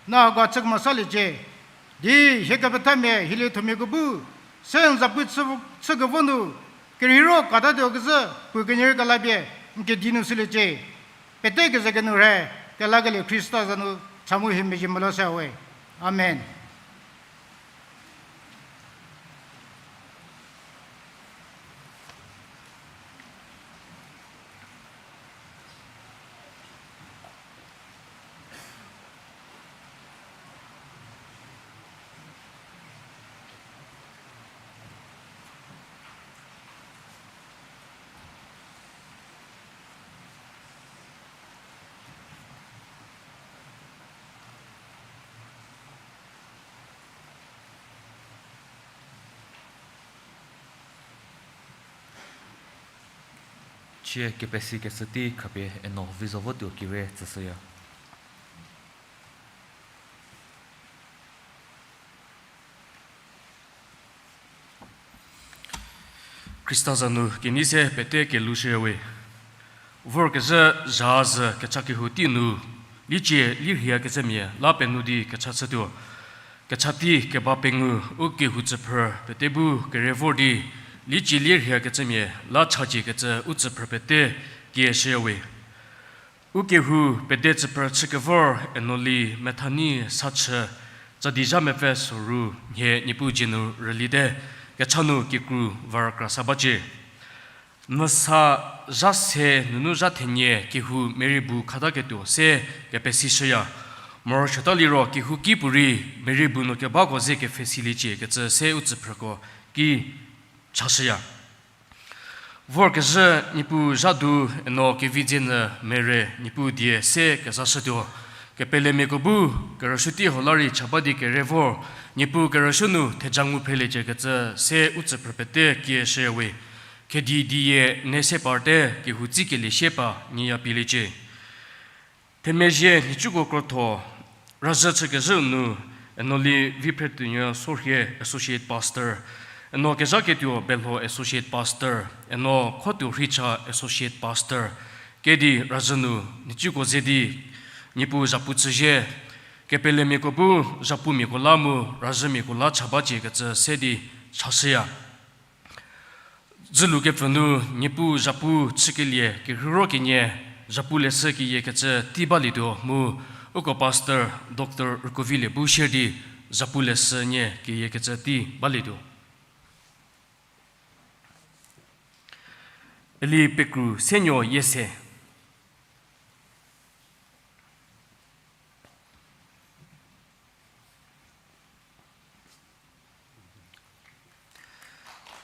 no hako chü kemesaliecie. Di hie kepethamia hieliethomiako bu, se n zapu chü, chükevo nu, kerheiro katatuo kezhü, puo kenyü kela pie, n kedi nu shüliecie. Pete keze kenu rhe, kelakelie Khrista za nu, cha mu hie mezhie molo se we. Amen. Sie kepesi kecü tei khapie eno vi zo votuo kire tsüshüya. Khrista za nu kenei se pete kelou shüyawe. Vorkezhü zha zhü kecha kehou tei nu, liecie lierhia kecümia la penuo di kecha chütuo. Kecha tei keba pengou u kehou tsüphrü pete bu kere vor di, liecie lierhia kecümia la chacie kecü u tsüphrü pete kie shüyawe. U kehou pede tsüphrü chükevor Enoli Methanie Sachü, Tsadizha mepfü soru nhie Niepuu dzie nu rülite, kecha nu kikru var krasa bacie. N sa zha se nunu zha thenie kehou meri bu khataketuo se kepesi shüya. Morosuota liro kehou ki puorei meri bu nu kebako ze kepfhesiliecie kecü se u tsüphrüko ki chashüya. Vorkezhü Niepuu zha du eno kevi dze nyü mere Niepuu die se kezashütuo. Kepelemiako bu kerüsuo tei hau la rei cha ba di kere vor, Niepuu kerüsuo nu theja ngu phreliecie kecü se u tsüphrü pete kie shüyawe. Khedi dieyie ne se parte kehou tsikelie sie pa nyiya pieliecie. Themezhie nhicuko krotho, razhü chükezhüu nu, Enoli Viphretuonuo Sorhie Associate Pastor, Eno Kezhaketuo Belho Associate Pastor, Eno Khotuo Rhicha Associate Pastor, kedi razhü nu nhicuko ze di, Niepuu zhapu chüzhie, kepelemiako bu zhapumiako la mu razhümiako la cha bacie kecü se di chashüya. Dzülu kepfü nu Niepuu zhapu chükelie kerheiro kenie zhapu leshü keyie kecü tei balietuo mu uko Pastor Doctor Rükovilie bu shie di zhapu leshü nie keyie kecü tei balietuo. Eli pekru senuo yie se.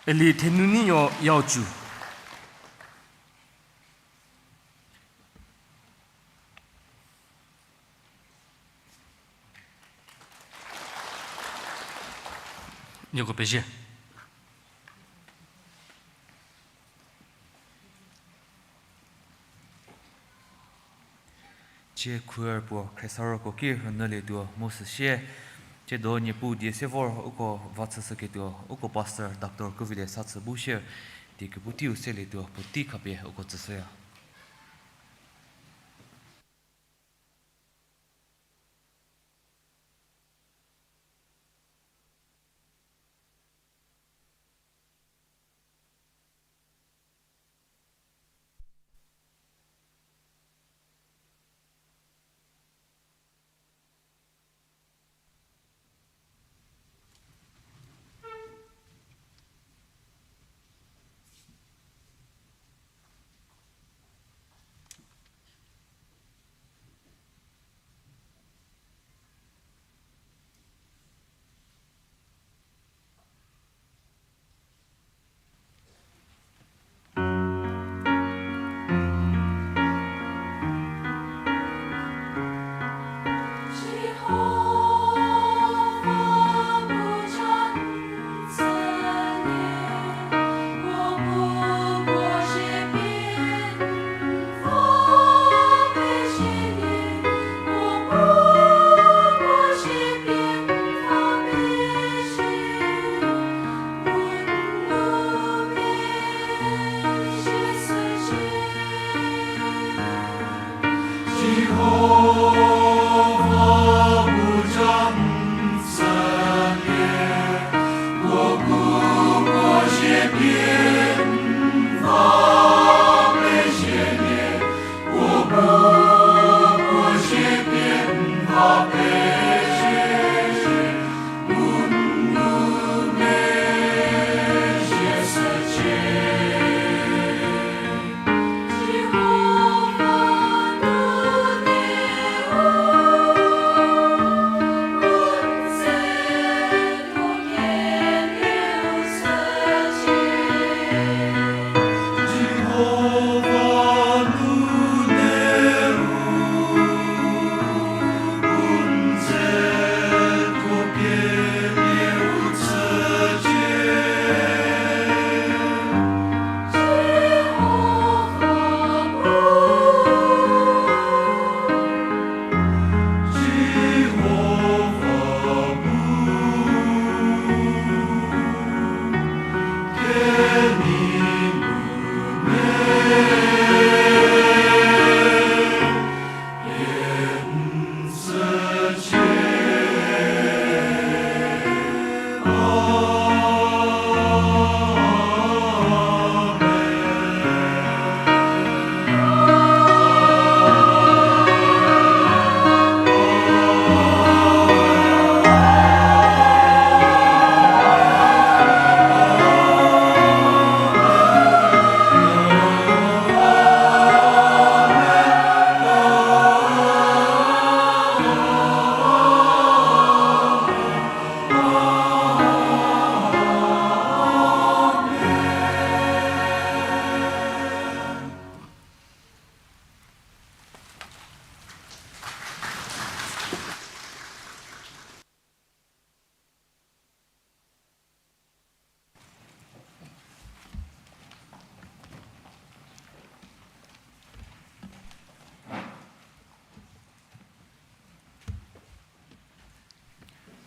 Eli thenuneinuo yau cu. Nieko pezie. Cie choir puo khriesaroko ki rünyülietuo mu süsie, tsiedo Niepuu die se vor uko va chüshüketuo, uko Pastor Doctor Kovilie Sachü bu shie, die kepu teiu selietuo puotei khapie uko tsüshüya.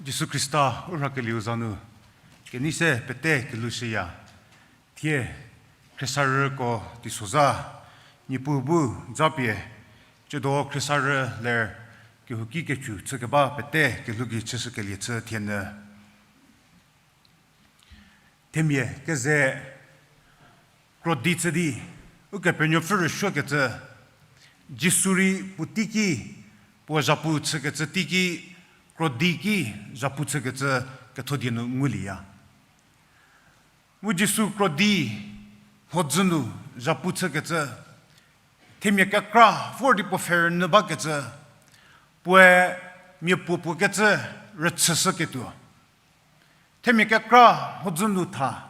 Jisu Khrista u rhakelieu za nu kenei se pete kelhoushüya. Thie khriesarüko teisozha, Niepuu bu zapie ciedo khriesarü ler kehouki kecu chükeba pete kelhou gei chüshükelie chü thienyü. Themia keze krodi chü di Ukepenuopfü rüsuokecü, Jisu rei puo teiki, puo zhapu chükecü teiki, krodi ki zhapu chükecü kethodie nu ngulieya. Mu Jisu krodi mhodzü nu zhapu chükecü, themia kekra vor di puo pfhe rünyü bakecü, puoe mia puo puo kecü rüchüshüketuo. Themia kekra mhodzü nu tha,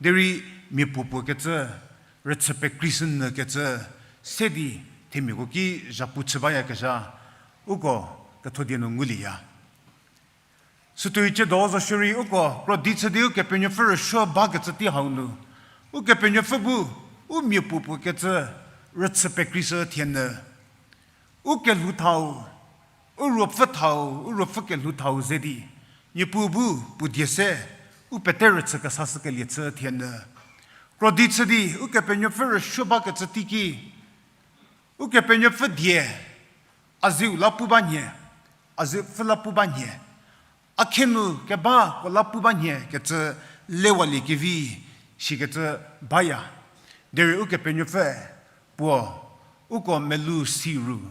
derei mia puo puo kecü rüchü pekreishünyü kecü se di themiako ki zhapu chü bayakezha, uko kethodie nu ngulieya. Sütuoi ciedo zo shierei uko krodi chü di Ukepenuopfü rüsuo bakecü tei hau nu, Ukepenuopfü bu u mia puo puo kecü rüchü pekreishü thienyü. U kelhou thau, u ruopfü thau, u ruopfü kelhou thau ze di, Niepuu bu puo die se u pete rüchü kesashükelie chü thienyü. Krodi chü di Ukepenuopfü rüsuo bakecü teiki, Ukepenuopfü die, a zeu la pu ba nhie, a zeu pfü la pu ba nhie, a khenu kebako la pu ba nhie kecü lewalie kevi shikecü baya. Derei Ukepenuopfü puo uko melou si ru,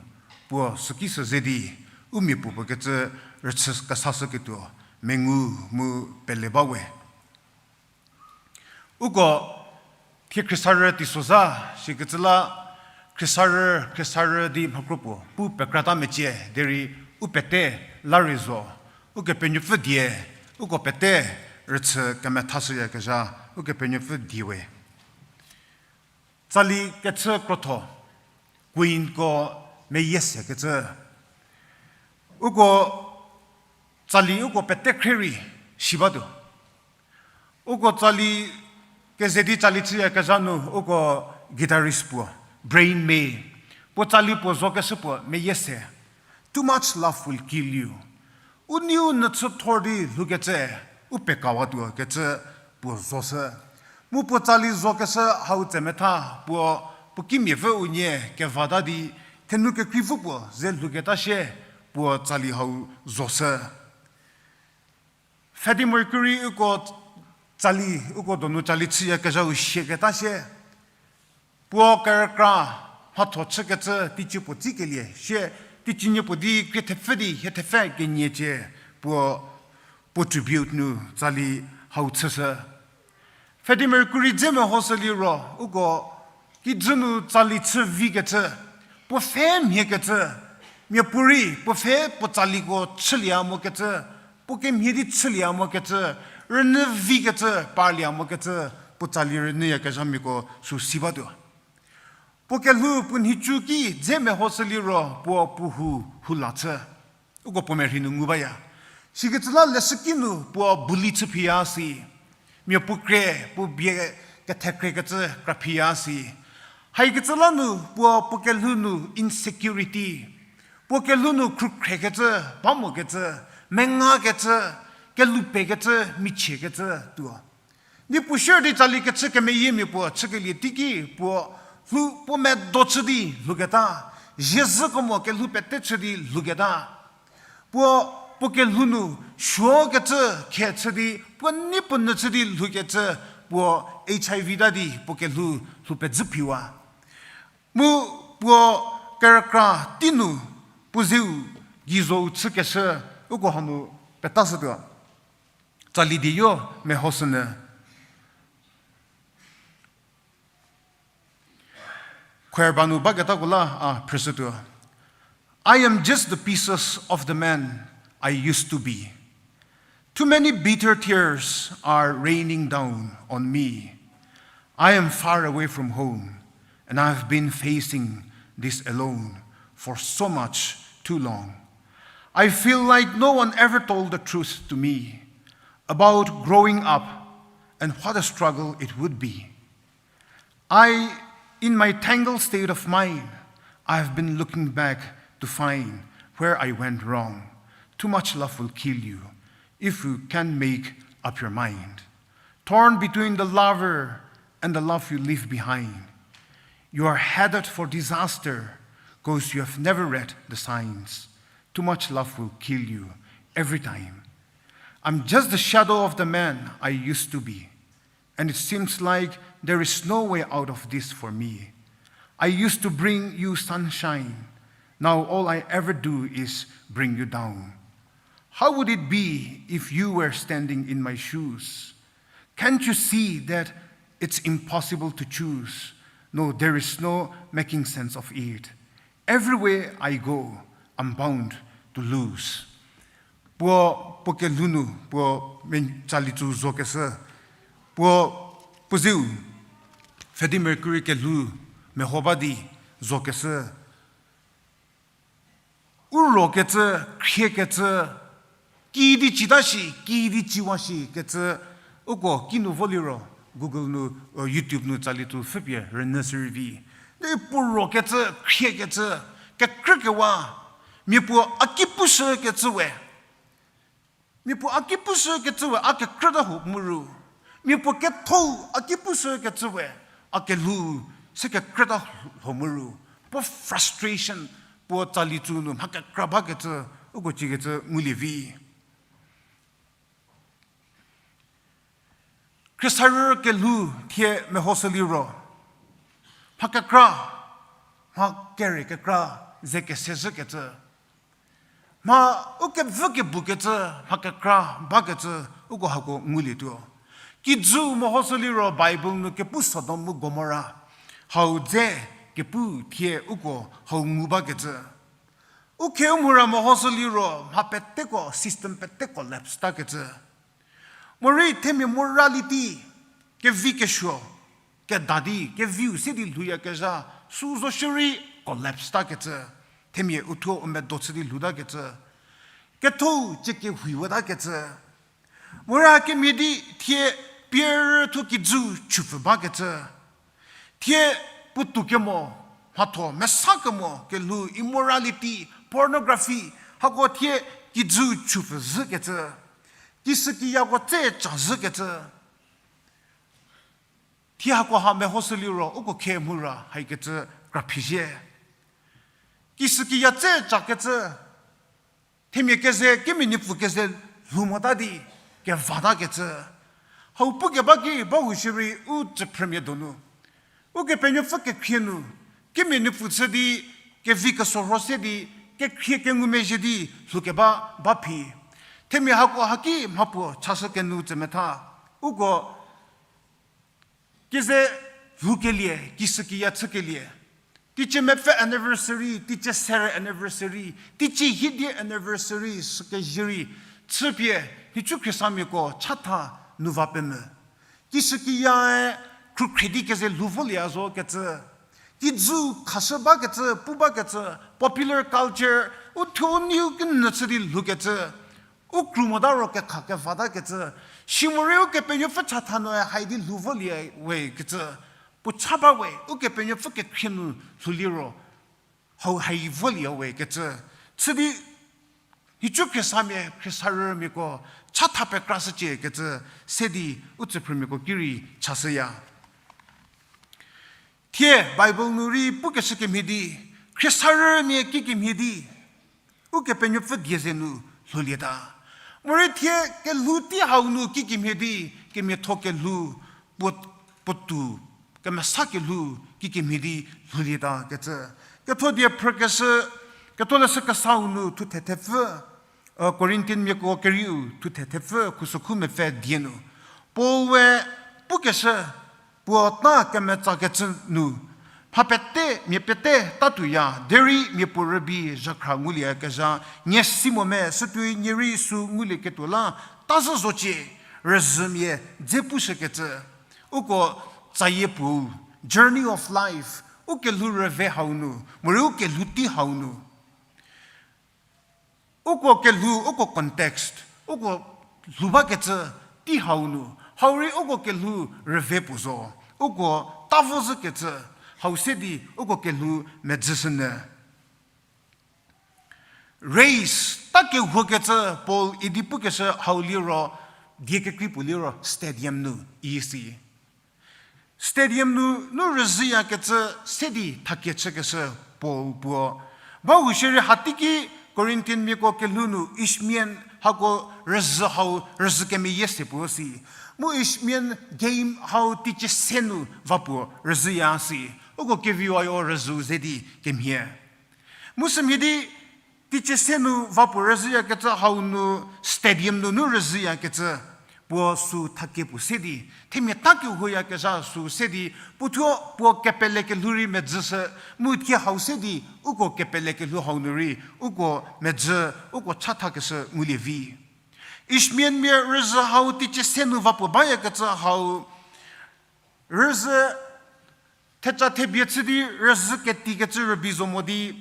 puo süki sü ze di u mia puo puo kecü rüchü kesashüketuo mengu mu pele ba we. Uko thie khriesarü teisozha shikecü la, khriesarü, khriesarü di mhakro puo pu pekrata mecie, derei u pete la rei zo, Ukepenuopfü die, uko pete rüchü kemethashüyakezha, Ukepenuopfü die we. Tsali kechü krotho, Queenko meyie sekecü. Uko tsali uko pete khrie rei si batuo. Uko tsali keze di tsali chüyakezha nu uko guitarist puo, Brian May, puo tsali puo zokeshü puo meyie se, Too much love will kill you. U neiu nyü chüthor di lhoukecü, u pekawatuo kecü puo zoshü. Mu puo tsali zokeshü hau tsemetha puo, puo kimiapfü unie kevata di, thenu kekreipfü puo ze lhouketa shie, puo tsali hau zoshü. Freddie Mercury uko tsali, uko donu tsali chüyakezhau siaketa shie. Puo kerükra mhatho chükecü teicie puo tsikelie shie, teicie nie puo di krie thepfü di hie thepfü kenie cie, puo, puo tribute nu tsali hau chüshü. Freddie Mercury dze mehoshü liro, uko kijü nu tsali chü vikecü, puo pfhe mhiekecü, miapuorei puo pfhe puo tsaliko chülie mokecü, puo kemhie di chülie mokecü, rünyü vikecü, parlie mokecü, puo tsali rünyüyakezhamiako sü si batuo. Puo kelhou puo nhicu ki dze mehoshü liro puo puo hu, hu la chü. Uko puo merhei nu ngu baya. Sikecü la leshüki nu puo bully chü phiya si. Mia puo kre, puo bie kethekrekecü kra phiya si. Haikecü la nu puo puo kelhou nu insecurity, puo kelhou nu khrukhrekecü, ba mokecü, mengakecü, kelhoupekecü, michiekecü tuo. Di puo sier di tsali kechü kemeyiemia puo chükelie teiki puo lhou puo medo chü di lhouketa, ziezhü kemo kelhou pete chü di lhouketa. Puo, puo kelhou nu suokecü khe chü di, puo nei puo nyü chü di lhoukecü, puo H I V ta di puo kelhou lhou pezhü phiwa. Mu puo kerükra tei nu puo zeu gei zhou chükeshü uko hanu petashütuo. Tsali diyo mehoshünyü. Choir ba nu baketako la a phrüshütuo. I am just the pieces of the man I used to be. Too many bitter tears are raining down on me. I am far away from home, and I have been facing this alone for so much too long. I feel like no one ever told the truth to me about growing up and what a struggle it would be. I, in my tangled state of mind, I have been looking back to find where I went wrong. Too much love will kill you. if you can't make up your mind. Torn between the lover and the love you leave behind. You are headed for disaster 'cause you have never read the signs. Too much love will kill you every time. I'm just the shadow of the man I used to be. And it seems like there is no way out of this for me. I used to bring you sunshine. Now all I ever do is bring you down. How would it be if you were standing in my shoes? Can't you see that it's impossible to choose? No, there is no making sense of it. Everywhere I go, I'm bound to lose. Puo, puo kelhou nu, puo men tsali tsu zokeshü. Puo, puo ziu, Freddie Mercury kelhou, meho ba di, zokeshü. U rokecü, khriekecü, kiüdi cita shi, kiüdi ciwa shi kecü, uko kinu vo liro, Google nu, YouTube nu tsali tsu pfhüpie rünyü sü rei vi. Di puo rokecü, khriekecü, kekrükewa, mia puo a ki pushükecü we. Mia puo a ki pushükecü we a kekrüta ho mu ru. Mia puo ketho a ki pushükecü we a kelhou se kekrüta ho mu ru. Puo frustration, puo tsali tsu nu mha kekra bakecü, uko cikecü ngulie vi. Khriesarü kelhou thie mehoshü liro, mha kekra, mha kere kekra, ze kesezhükecü. Mha u kevü kebukecü, mha kekra bakecü, uko hako ngulietuo. Kijü mehoshü liro Bible nu kepu Sodom mu Gomora hau dze kepu thie uko hau ngu bakecü. U khe u mhura mehoshü liro mha peteko, system peteko collapse takecü. Morei themia morality, kevi kesuo, keda di, keviu se di lhouyakezha, sü zo shierei collapse takecü. Themia uthuo u medo chü di lhoutakecü. Ketho cie kehuiwetakecü. Morei kemhie di thie pierü thuo kijü chupfü bakecü. Thie puotou kemo, mhatho mesa kemo kelhou immorality, pornography, hako thie kijü chupfü zhükecü. Kishükiyako tse ca zhükecü. Thie hako ha mehoshü liro uko khe mhura haikecü kraphizhie. Kishükiya tse cakecü. Themia keze, kimia nupfu keze lhou mota di kevatakecü. Hau pukeba ki bahou shierei u tsüphrümia donu, Ukepenuopfü kekhrie nu, kimia nupfu chü di, kevi kesorho se di, kekhrie kengumezhie di lhoukeba ba phi. Themia hako haki mhapuo chashü kenu tsemetha. Uko keze lhoukelie, kishükiya chükelie. Teicie mepfü anniversary, teicie serü anniversary, teicie hiedie anniversary, sükezhü rei, chüpie, nhicu khriesamiako chatha nu va pemvü. Kishükiyae khrukhrie di keze lhou volie a zo kecü. Kijü khashü bakecü, pu bakecü, popular culture, u thuo u niu kenyü chü di lhoukecü. U kru mota ro kekha kevatakecü. Simorei Ukepenuopfü chatha noe hai di lhou volie we kecü. Puo cha ba we, Ukepenuopfü kekhrie nu lhou liro hau hai volie we kecü. Chü di, nhicu khriesamia, khriesarümiako chatha pekrashücie kecü, se di u tsüphrümiako ki rei chashüya. Thie Bible nu rei pukeshü kemhie di, khriesarümia kikemhie di, Ukepenuopfü die ze nu lhoulieta. Morei thie kelhou tei hau nu kikemhie di, kemiatho kelhou, puo, puotou, kemesa kelhou kikemhie di lhoulieta kecü. Ketho die phrükeshü, Ketholeshü Kesau nu thuthe thepfü, Corinthianmiako kerieu thuthe thepfü khusokhu mepfü die nu, Paul we pukeshü, puo ta kemetsakecü nu, mha pete, mia pete tatuoya, derei mia puo rübei zhakhra ngulieyakezha nie si mo me, sütuoi nie rei sü ngulieketuo la ta zhü zocie, rüzhümia dze pushükecü. Uko tsayie puo, journey of life, u kelhou rüve hau nu, morei u kelhou tei hau nu. Uko kelhou, uko context, uko lhou bakecü tei hau nu, hau rei uko kelhou rüve puo zo, uko ta vo zhükecü, hau se di uko kelhou medzüshünyü. Race ta kehokecü Paul idi pukeshü hau liro, die kekrei puo liro stadium nu isi. Stadium nu, nu rüzhüyakecü se di thakie chükeshü Paul puo. Bahou shierei hateiki Corinthianmiako kelhou nu Ishmael hako rüzhü hau rüzhü kemeyie se puo si. Mu Ishmael game hau teicie se nu va puo rüzhüya si. Uko keviwayo rüzhü ze di kemhie. Mu sümhie di teicie se nu va puo rüzhüyakecü hau nu stadium nunu rüzhüyakecü puo sü thakie puo se di, themia ta kehoyakezha sü se di, puothuo puo kepele kelhou rei medzüshü, mu thie hau se di uko kepele kelhou hau nu rei uko medzü, uko chathakeshü ngulie vi. Ishmaelmia rüzhü hau teicie se nu va puo bayakecü hau, rüzhü theca thebie chü di rüzhü ketikecü rübei zo mo di,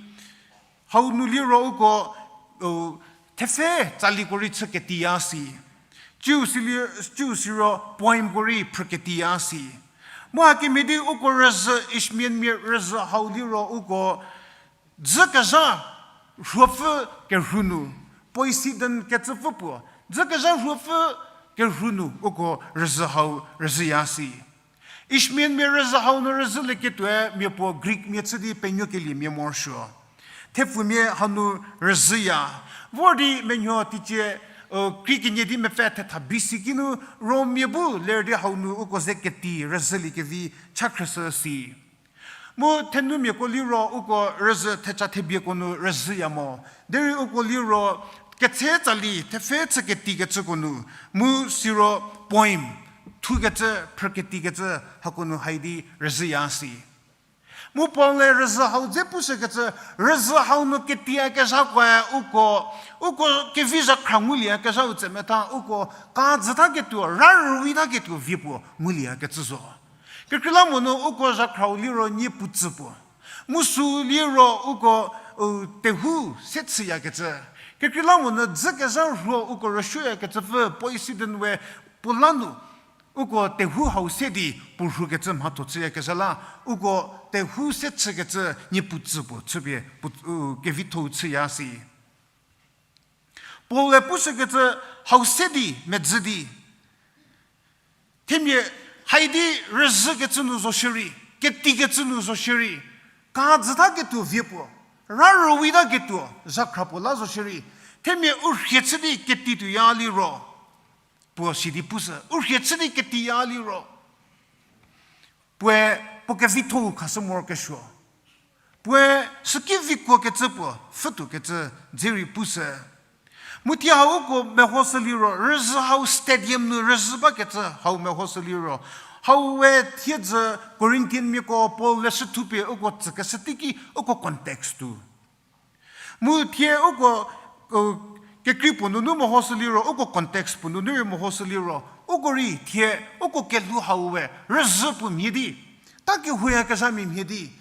hau nu liro uko, u, thepfhe tsaliko rei chü ketiya si. Ciu sili-, ciu siro poemko rei phrü ketiya si. Mu hakemhie di uko rüzhü, Ishmaelmia rüzhü hau liro uko dzükezha rhuopfü kerhu nu, Poseidon kecüpfü puo, dzükezha rhuopfü kerhu nu uko rüzhü hau rüzhüya si. Ishmaelmia rüzhü hau nu rüzhülieketuoe mia puo Greekmia chü di penuokeliemia morosuo. Thepfumia hanu rüzhüya. Vor di menuo teicie, u, krie kenie di mepfü thetha B C kinu Rommia bu ler di hau nu uko ze keti rüzhüliekevi chakhrüshü si. Mu thenumiako liro uko rüzhü theca thebieko nu rüzhüya mo. Derei uko liro ketse tsali thepfhe chü ketikecüko nu, mu siro poem, thukecü, phrü ketikecü hako nu hai di rüzhüya si. Mu Paul-e rüzhü hau dze pushükecü, rüzhü hau nu ketiyakezhakoe uko, uko kevi zhakhra ngulieyakezhau tsemetha uko ka dzütaketuo, ra rüwitaketuo vie puo ngulieyakecü zo. Kekreilamonyü uko zhakhrau liro nieputsü puo. Mu sü liro uko, u, tehou se chüyakecü. Kekreilamonyü dzükezha rhuo uko rüsuoyakecüpfü Poseidon we puo la nu, uko tehou hau se di puo rhukecü mhatho chüyakezha la, uko tehou se chükecü nieputsü puo chüpie puo, u, kevitho-u chüya si. Paul-e pushükecü hau se di medzü di, themia hai di rüzhükecü nu zo shierei, ketikecü nu zo shierei, ka dzütaketuo vie puo, ra rüwitaketuo zhakhra puo la zo shierei, themia u rhie chü di ketituoya liro, puo sidi pushü, u rhie chü di ketiya liro, puoe puo kevitho-u khashü morokesuo. Puoe süki vikuokecü puo pfhütuokecü dze rei pushü. Mu thie hau uko mehoshü liro, rüzhü hau stadium nu rüzhü bakecü hau mehoshü liro, hau we thiedzü Corinthianmiako Paul leshü thupie uko tsükeshü teiki uko context tu. Mu thie uko, u, kekrei puo nunu mehoshü liro, uko context puo nunu rei mehoshü liro, uko rei thie uko kelhou hau we rüzhü puo mhie di, ta kehoyakezhamia mhie di,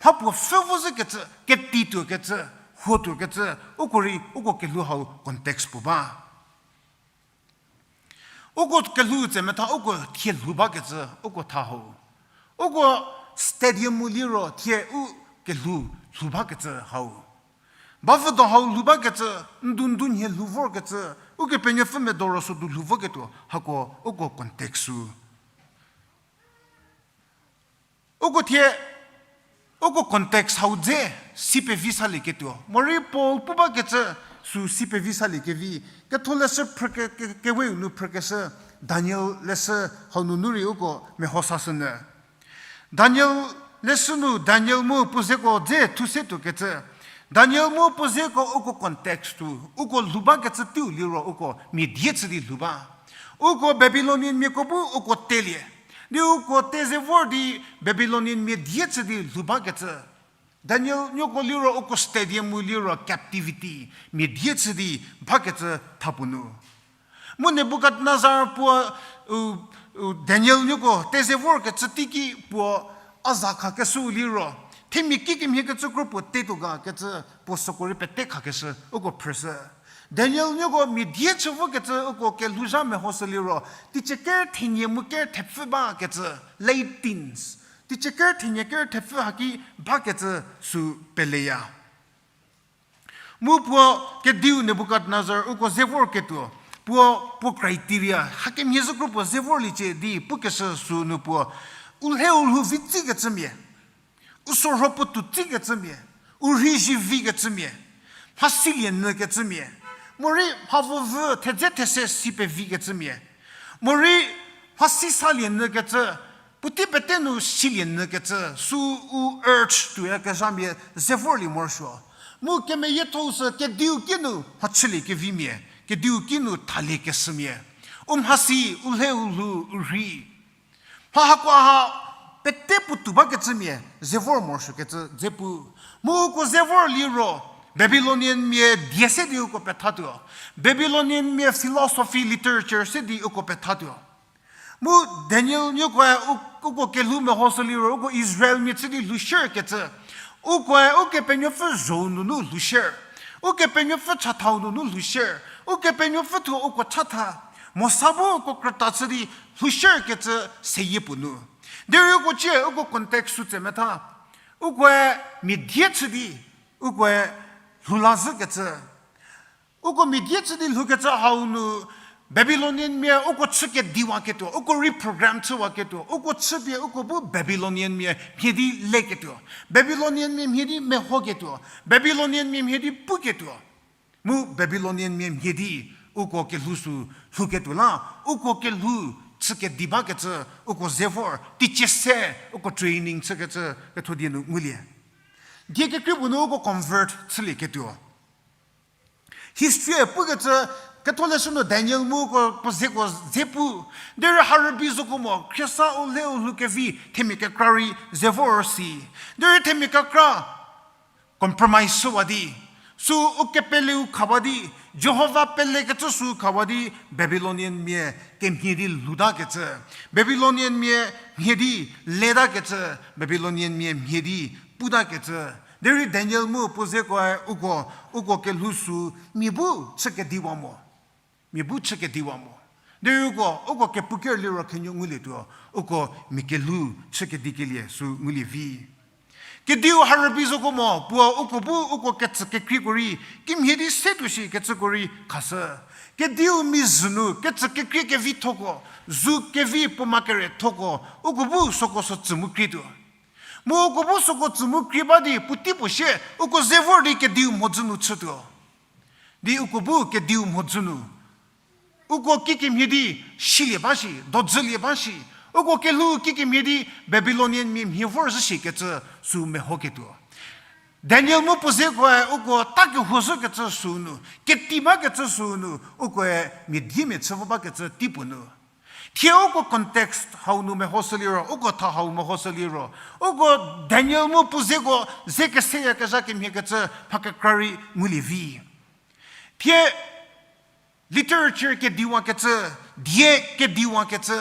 mha puo pfhü vo zhükecü, ketituokecü, huotuokecü, uko rei uko kelhou hau context puo ba. Uko kelhou tsemetha uko thie lhou bakecü uko tha hau. Uko stadium-u liro thie u kelhou lhou bakecü hau. Bavüdo hau lhou bakecü, ndu ndu nhie lhou vorkecü, Ukepenuopfü medo ro sodu lhou voketuo hako uko context-u. Uko thie, uko context hau dze si pevi salieketuo. Morei Paul pu bakecü sü si pevi saliekevi. Ketholeshü phrü ke, ke, keweu nu phrükeshü Daniel leshü hau nunu rei uko meho sashünyü. Daniel leshü nu Daniel mu puo zeko dze thu se tuokecü. Daniel mu puo zeko uko context-u, uko lhou bakecü teiu liro uko mia die chü di lhou ba. Uko Babylonian miako bu uko telie. Di uko te ze vor di Babylonian mia die chü di lhou bakecü. Daniel nuoko liro uko stadium-u liro captivity, mia die chü di bakecü thapuo nu. Mu Nebukadnezar puo, u, u, Daniel nuoko te ze vorkecü teiki puo a za khakeshüu liro, themia kikemhie kecü kro puo tetuo ga kecü puo süko rei pete khakeshü uko phrüshü. Daniel nuoko mia die chü vokecü uko kelhouzha mehoshü liro, teicie ker thenie mu ker thepfü bakecü, late teens. Teicie ker thenie ker thepfü haki bakecü sü peleya. Mu puo kediu Nebukadnezar uko ze vorketuo, puo, puo criteria, hakemhie zhükro puo ze vorliecie di pukeshü sünu puo, u lhe u lhou vi tsikecümia, u sorho puotou tsikecümia, u rhei zie vikecümia, mhasilie nyükecümia, morei mha vovü thedze these si pevikecümia, morei mhasi salie nyükecü, puotei pete nu silie nyükecü, sü u urge tuoyakezhamia ze vorlie morosuo. Mu kemeyiethou sü kediu kinu mhachülie kevimia, kediu kinu thalie keshümia, u mhasi, u lhe u lhou, u rhei. Mha hakoha pete puotou bakecümia ze vor morosuokecü dze pu. Mu uko ze vor liro, Babylonian mia die se di uko pethatuo. Babylonian mia philosophy, literature se di uko pethatuo. Mu Daniel nuokoe u-, uko kelhou mehoshü liro, uko Israelmia chü di lhoushükecü. Ukoe Ukepenuopfü zho-u nunu lhoushü. Ukepenuopfü chathau nunu lhoushü. Ukepenuopfü thuo uko chatha. Mosa bu uko krüta chü di lhoushükecü seyie puo nu. Derei uko cie uko context sü tse metha. Ukoe mia die chü di, ukoe lhou la zhükecü. Uko mia die chü di lhoukecü hau nu, Babylonian mia uko chü kediwaketuo, uko reprogram chüwaketuo, uko chüpie uko bu Babylonian mia mhie di leketuo, Babylonian mia mhie di mehoketuo, Babylonian mia mhie di puketuo. Mu Babylonian mia mhie di uko kelhou sü lhouketuo la, uko kelhou chü kedi bakecü, uko ze vor, teicie se, uko training chükecü ketho die nu ngulie. Die kekrei puo nu uko convert chülieketuo. History pukecü, ketholeshü nu Daniel mu uko puo zeko ze pu. Derei ha rübei zoko mo, khriesa u lhe u lhou kevi themia kekra rei ze vor si. Derei themia kekra compromise chüwa di, sü ukepeleu khawa di, Jihova pelekecü sü khawa di, Babylonian mia kemhie di lhoutakecü, Babylonian mia mhie di letakecü, Babylonian mia mhie di putakecü. Derei Daniel mu puo zekoe uko, uko kelhou sü mia bu chü kediwa mo. Mia bu chü kediwa mo. Derei uko, uko kepuker liro khenuo ngulietuo, uko mia kelhou chü kedikelie sü ngulie vi. Kediu ha rübei zoko mo, puo uko bu uko ketsü kekreiko rei, kimhie di se tuo shi kecüko rei khashü. Kediu mizhü nu ketsü kekrie kevithoko, zu kevi puo ma kerethoko, uko bu süko sü tsü mu krietuo. Mu uko bu süko tsü mu krie ba di puotei puo sie, uko ze vor di kediu mhodzü nu chütuo. Di uko bu kediu mhodzü nu uko kikemhie di silie ba shi, dodzülie ba shi, uko kelhou kikemhie di Babylonian mia mhie vor zhü shikecü sü mehoketuo. Daniel mu puo zekoe uko ta kehuo zhükecü sü nu, keti bakecü sü nu, ukoe mia diemia chü vo bakecü tei puo nu. Thie uko context hau nu mehoshü liro, uko tha hau mehoshü liro, uko Daniel mu puo zeko ze keseyakezha kemhiekecü mha kekra rei ngulie vi. Thie literature kediwakecü, die kediwakecü,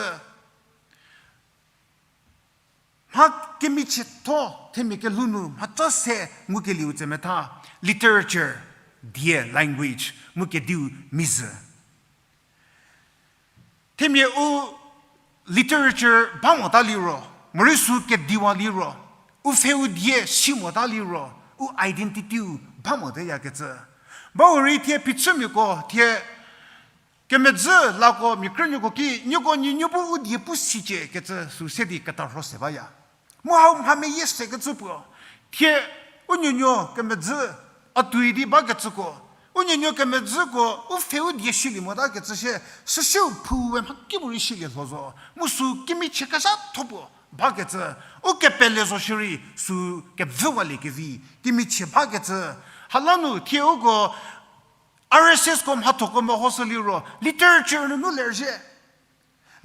mha kemichietho themia kelhou nu mhaca se ngukelieu tse metha, literature, die, language, mu kediu mizhü. Themia u literature ba mota liro, morei sü kediwa liro, u pfheu die si mota liro, u identity-u ba moteyakecü. Bau rei thie phichümiako thie kemedzü lako mia krünuoko ki, nieko nuonuo bu u die pu sicie kecü sü se di ketarho se baya. Mu hau mha meyie sekecü puo. Thie u nuonuo kemedzü a tuoi di bakecüko, u nuonuo kemedzüko u pfheu die silie motakecü sie, süsiu phu we mhakipuorei silie lho zo. Mu sü kemichie kezhatho puo bakecü, u kepele zo shierei sü kevüwalie kevi kemichie bakecü. Hala nu thie uko R S S ko mhathoko mehoshü liro, literature nunu lerzhie.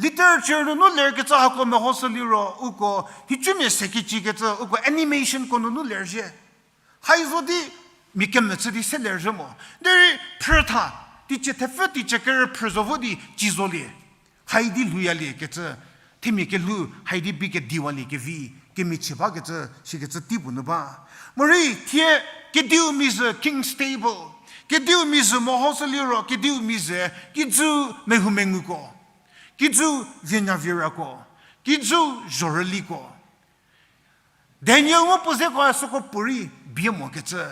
Literature nunu lerkecü hako mehoshü liro, uko hicumia sekicikecü, uko animationko nunu lerzhie. Hai zo di mia kemechü di se lerzhie mo. Derei phrütha, teicie thepfü teicie kerü phrü zo vo di ci zolie. Hai di lhouyaliekecü, themia kelhou hai di bie kediwalie kevi kemichie bakecü sikecü tei puo nu ba. Morei thie kediu mizhü, King's Table, kediu mizhü mehoshü liro, kediu mizhü kijü mehoumenguko, kijü vienyavieriako, kijü zhorüliko. Daniel mu puo zekoe süko puorei bie mokecü.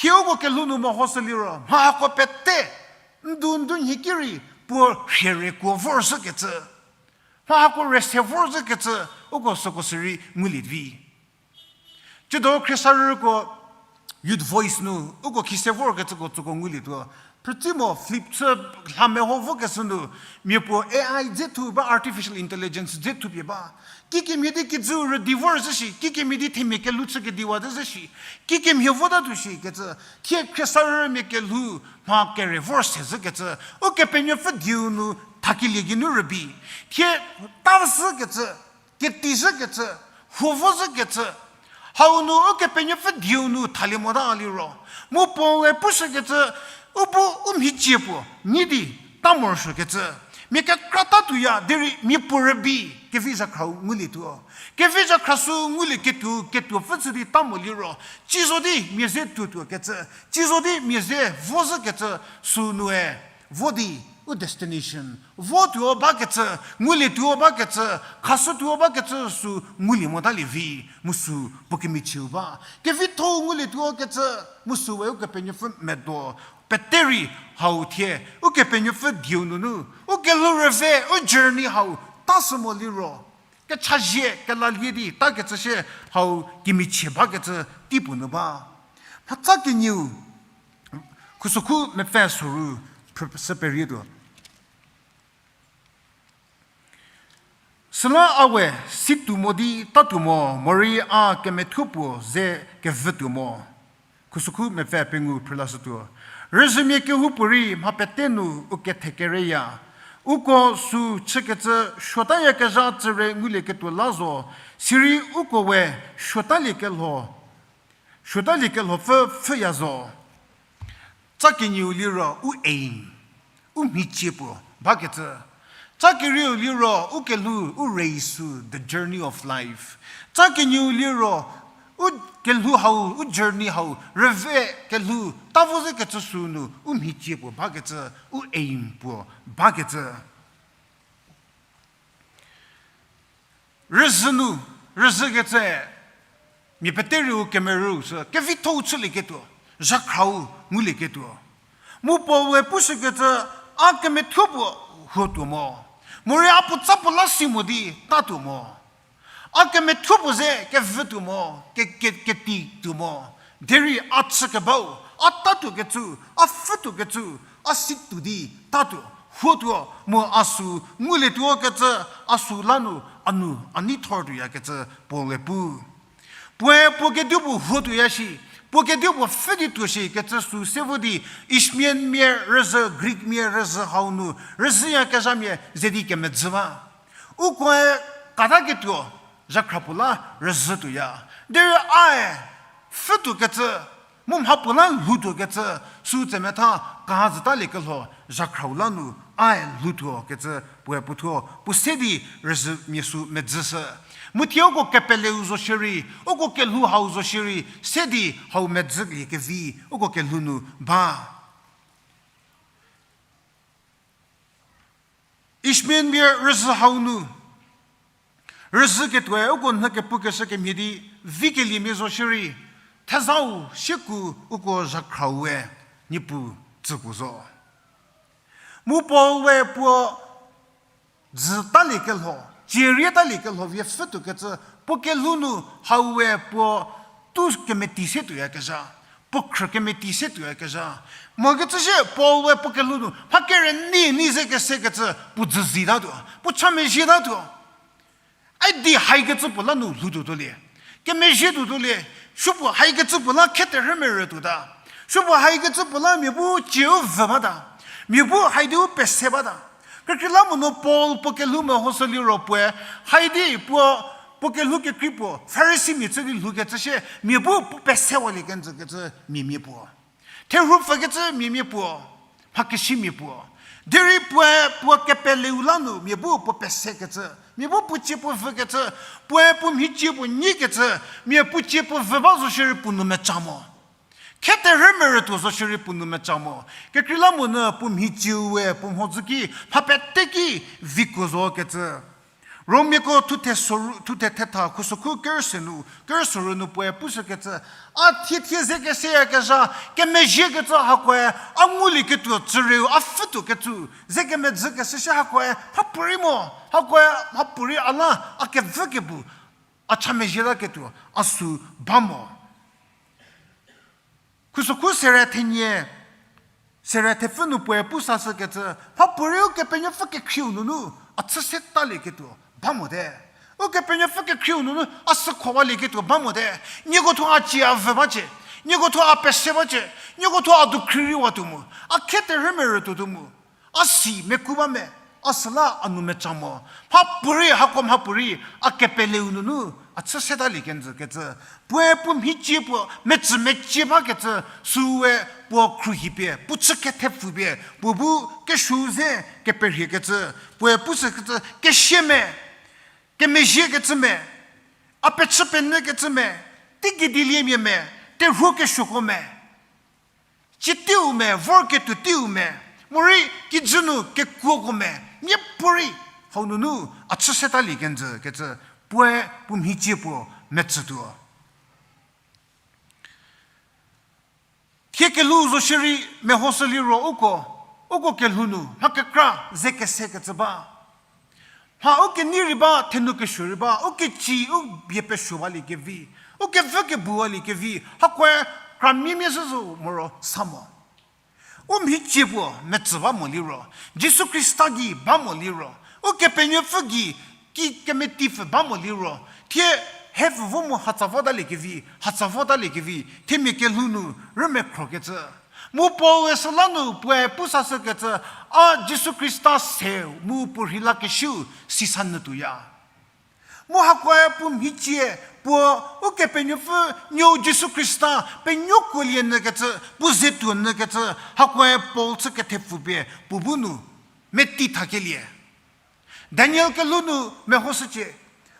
Thie uko kelhou nu mehoshü liro, mha hako pete, ndu ndu nhie ki rei, puo rhie rei kuo vorzhükecü. Mha hako rese vorzhükecü, uko süko sürei ngulie vi. Tsiedo khriesarüko Youth Voice nu, uko khise vorkecüko tsüko ngulietuo. Phrütsi mo flip chü lha meho vokeshü nu, mia puo A I dze thu ba, artificial intelligence dze thupie ba. Kikemhie di kijü rüdi vorzhü shi, kikemhie di themia kelhou chü kediwa te zhü shi, kikemhie votatuo shikecü, thie khriesarümia kelhou mha kere vor se zhükecü, Ukepenuopfü dieu nu thakelie geinu rübei. Thie tazhükecü, ketizhükecü, huo vozhükecü, hau nu Ukepenuopfü dieu nu thalie mota liro. Mu Paul-e pushükecü, u bu u mhicie puo nyi di ta morosuokecü, mia kekra tatuoya derei mia puo rübei kevi zhakhra-u ngulietuo. Kevi zhakhra sü ngulieketuo, ketuopfü chü di ta mo liro, ci zo di mia ze tuotuokecü, ci zo di mia ze vozhükecü sü nue, vo di u destination, votuo bakecü, ngulietuo bakecü, khashütuo bakecü sü ngulie motalie vi, mu sü puo kemichieu ba. Kevitho-u ngulietuo kecü, mu sü we Ukepenuopfü medo, pete rei hau thie, Ukepenuopfü dieu nunu, u kelhou rüve, u journey hau, ta sü mo liro. Kechazhie kelalie di takecü shie hau kemichie bakecü teipuo nu ba. Mhatsa kenieu, khusokhu mepfü soru phrü-, sü perietuo. Süla a we si tuo mo di tatuo mo, morei a kemethuo puo ze kevütuo mo. Khusokhu mepfü pengou phrülashütuo. Rüzhümia kehoupuorei mha pete nu u kethekereya. Uko sü chükecü suotayakezha tsüre ngulieketuo la zo, sirei uko we suotaliekelho, suotaliekelhopfü pfhüya zo. Tsa kenieu liro u aim, u mhicie puo bakecü. Tsa kerieu liro u kelhou, u race sü, the journey of life. Tsa kenieu liro u kelhou hau, u journey hau, rüve kelhou, ta vo zhükecü sü nu u mhicie puo bakecü, u aim puo bakecü. Rüzhü nu, rüzhükecü, mia pete rei u kemerü sü, kevitho-u chülieketuo, zhakhra-u ngulieketuo. Mu Paul we pushükecü, a kemethuo puo huotuo mo. Morei a puotsa puo la si mo di tatuo mo. A kemethuo puo ze kevütuo mo, ke, ke, ketituo mo. Derei a chükebau, a tatuokecü, a pfhütuokecü, a si tuo di tatuo, huotuo, mu a sü ngulietuokecü, a sü la nu, a nu, a nei thortuoyakecü Paul-e pu. Puoe puo kedipuo huotuoya shi, puo kedipuo pfhü di tuo shikecü sü se vo di, Ishmaelmia rüzhü, Greekmia rüzhü hau nu, rüzhüyakezhamia ze di kemedzü ba. Ukoe kataketuo, zhakhra puo la rüzhütuoya. Derei ae, pfhütuokecü, mu mha puo la lhoutuokecü, sü tsemetha kehazütaliekelho, zhakhra-u la nu, ae lhoutuokecü, puoe puothuo, puo se di rüzhümia sü medzüshü. Mu thie uko kepeleu zo shierei, uko kelhou hau zo shierei, se di hau medzüliekevi, uko kelhou nu ba. Ishmaelmia rüzhü hau nu, rüzhüketuoe uko nhü kepukeshü kemhie di, vikeliemia zo shierei, thezau sieku uko zhakhra-ue, Niepuu tsüpuo zo. Mu Paul we puo dzütaliekelho, cierie taliekelho vie pfhütuokecü, puo kelhou nu hau we puo tu kemeti se tuoyakezha, puo khrü kemeti se tuoyakezha. Mokecü sie Paul we puo kelhou nu mha kere nei nei ze kesekecü puo dzü zitatuo, puo cha mezhietatuo. Ai di haikecü puo la nu lhoutuotuolie, kemezhietuotuolie, supuo haikecü puo la kheterhü merütuota. Supuo haikecü puo la mia bu cieu vü bata. Mia bu hai di u pese bata. Kekreilamonyü Paul puo kelhou mehoshü liro puoe, hai di puo, puo kelhou kekrei puo, Farisimia chü di lhoukecü sie, mia bu puo pesewalie kenjükecü miamia puo. Therhu pfükecü miamia puo, mhakesimia puo. Derei puoe puo kepeleu la nu mia bu puo pesekecü, mia bu puo cie puo vükecü, puoe puo mhicie puo nyikecü, mia puo cie puo vü ba zo shierei puo nou meca mo. Kheterhü merütuo zo shierei puo nou meca mo. Kekreilamonyü puo mhicieu we puo mhodzü ki mha pete ki vikuo zokecü. Romiako thuthe soru, thuthe thetha khusokhu kerüse nu, kerüsoru nu puoe pushükecü, a thie thie ze keseyakezha, kemezhiekecü hakoe, a ngulieketuo tsürieu, a pfhütuokecü, ze kemedzü keshü shie hakoe, mhapuorei mo, hakoe, mhapuorei a la, a kevükebu, a cha mezhietaketuo, a sü ba mo. Khusokhu sere thenie, sere thepfü nu puoe pu sashükecü, mhapuorei Ukepenuopfü kekhrieu nunu, a chü setalieketuo ba mote. Ukepenuopfü kekhrieu nunu, a sü khowalieketuo ba mote. Nieko thuo a cie a vü bacie, nieko thuo a pese bacie, nieko thuo a dukhri riwatuo mu, a khe terhü merütuotuo mu. A si meku ba me, a süla a nou meca mo. Mhapuorei, hako mhapuorei, a kepeleu nunu, a chü setalie kenjü kecü. Puoe puo mhicie puo, metsü mecie bakecü, süe puo khruohipie, puo chü kethepfupie, puo bu kesuo ze keperhiekecü, puoe pushükecü, kesie me, kemezhiekecü me, a pechü penyükecü me, teigei dieliemia me, terhuo kesuoko me. Citeiu me, vorketuo teiu me, morei kijü nu kekuoko me, miapuorei hau nunu a chü setalie kenjü kecü, puoe puo mhicie puo metsütuo. Thie kelhou zo shierei mehoshü liro uko, uko kelhou nu mha kekra ze kesekecü ba. Mha u kenei rei ba, thenu kesuo rei ba, u keci u bie pesuowaliekevi, u kevü kebuwaliekevi, hakoe kramia mia zhü zo moro sa mo. U mhicie puo metsü ba mo liro, Jisu Khrista gei ba mo liro, Ukepenuopfü gei ki kemeteipfü ba mo liro, thie hepfü vo mu hatsa votaliekevi, hatsa votaliekevi, themia kelhou nu rümekhrokecü. Mu Paul-e süla nu puoe pu sashükecü, a Jisu Khrista seu mu puo rheilakeshüu sisa nyütuoya. Mu hakoe puo mhicie, puo Ukepenuopfü nuou Jisu Khrista penuokuolie nyükecü, puo ze tuo nyükecü, hakoe Paul chü kethepfupie puo bu nu meti thakelie. Daniel kelhou nu mehoshücie.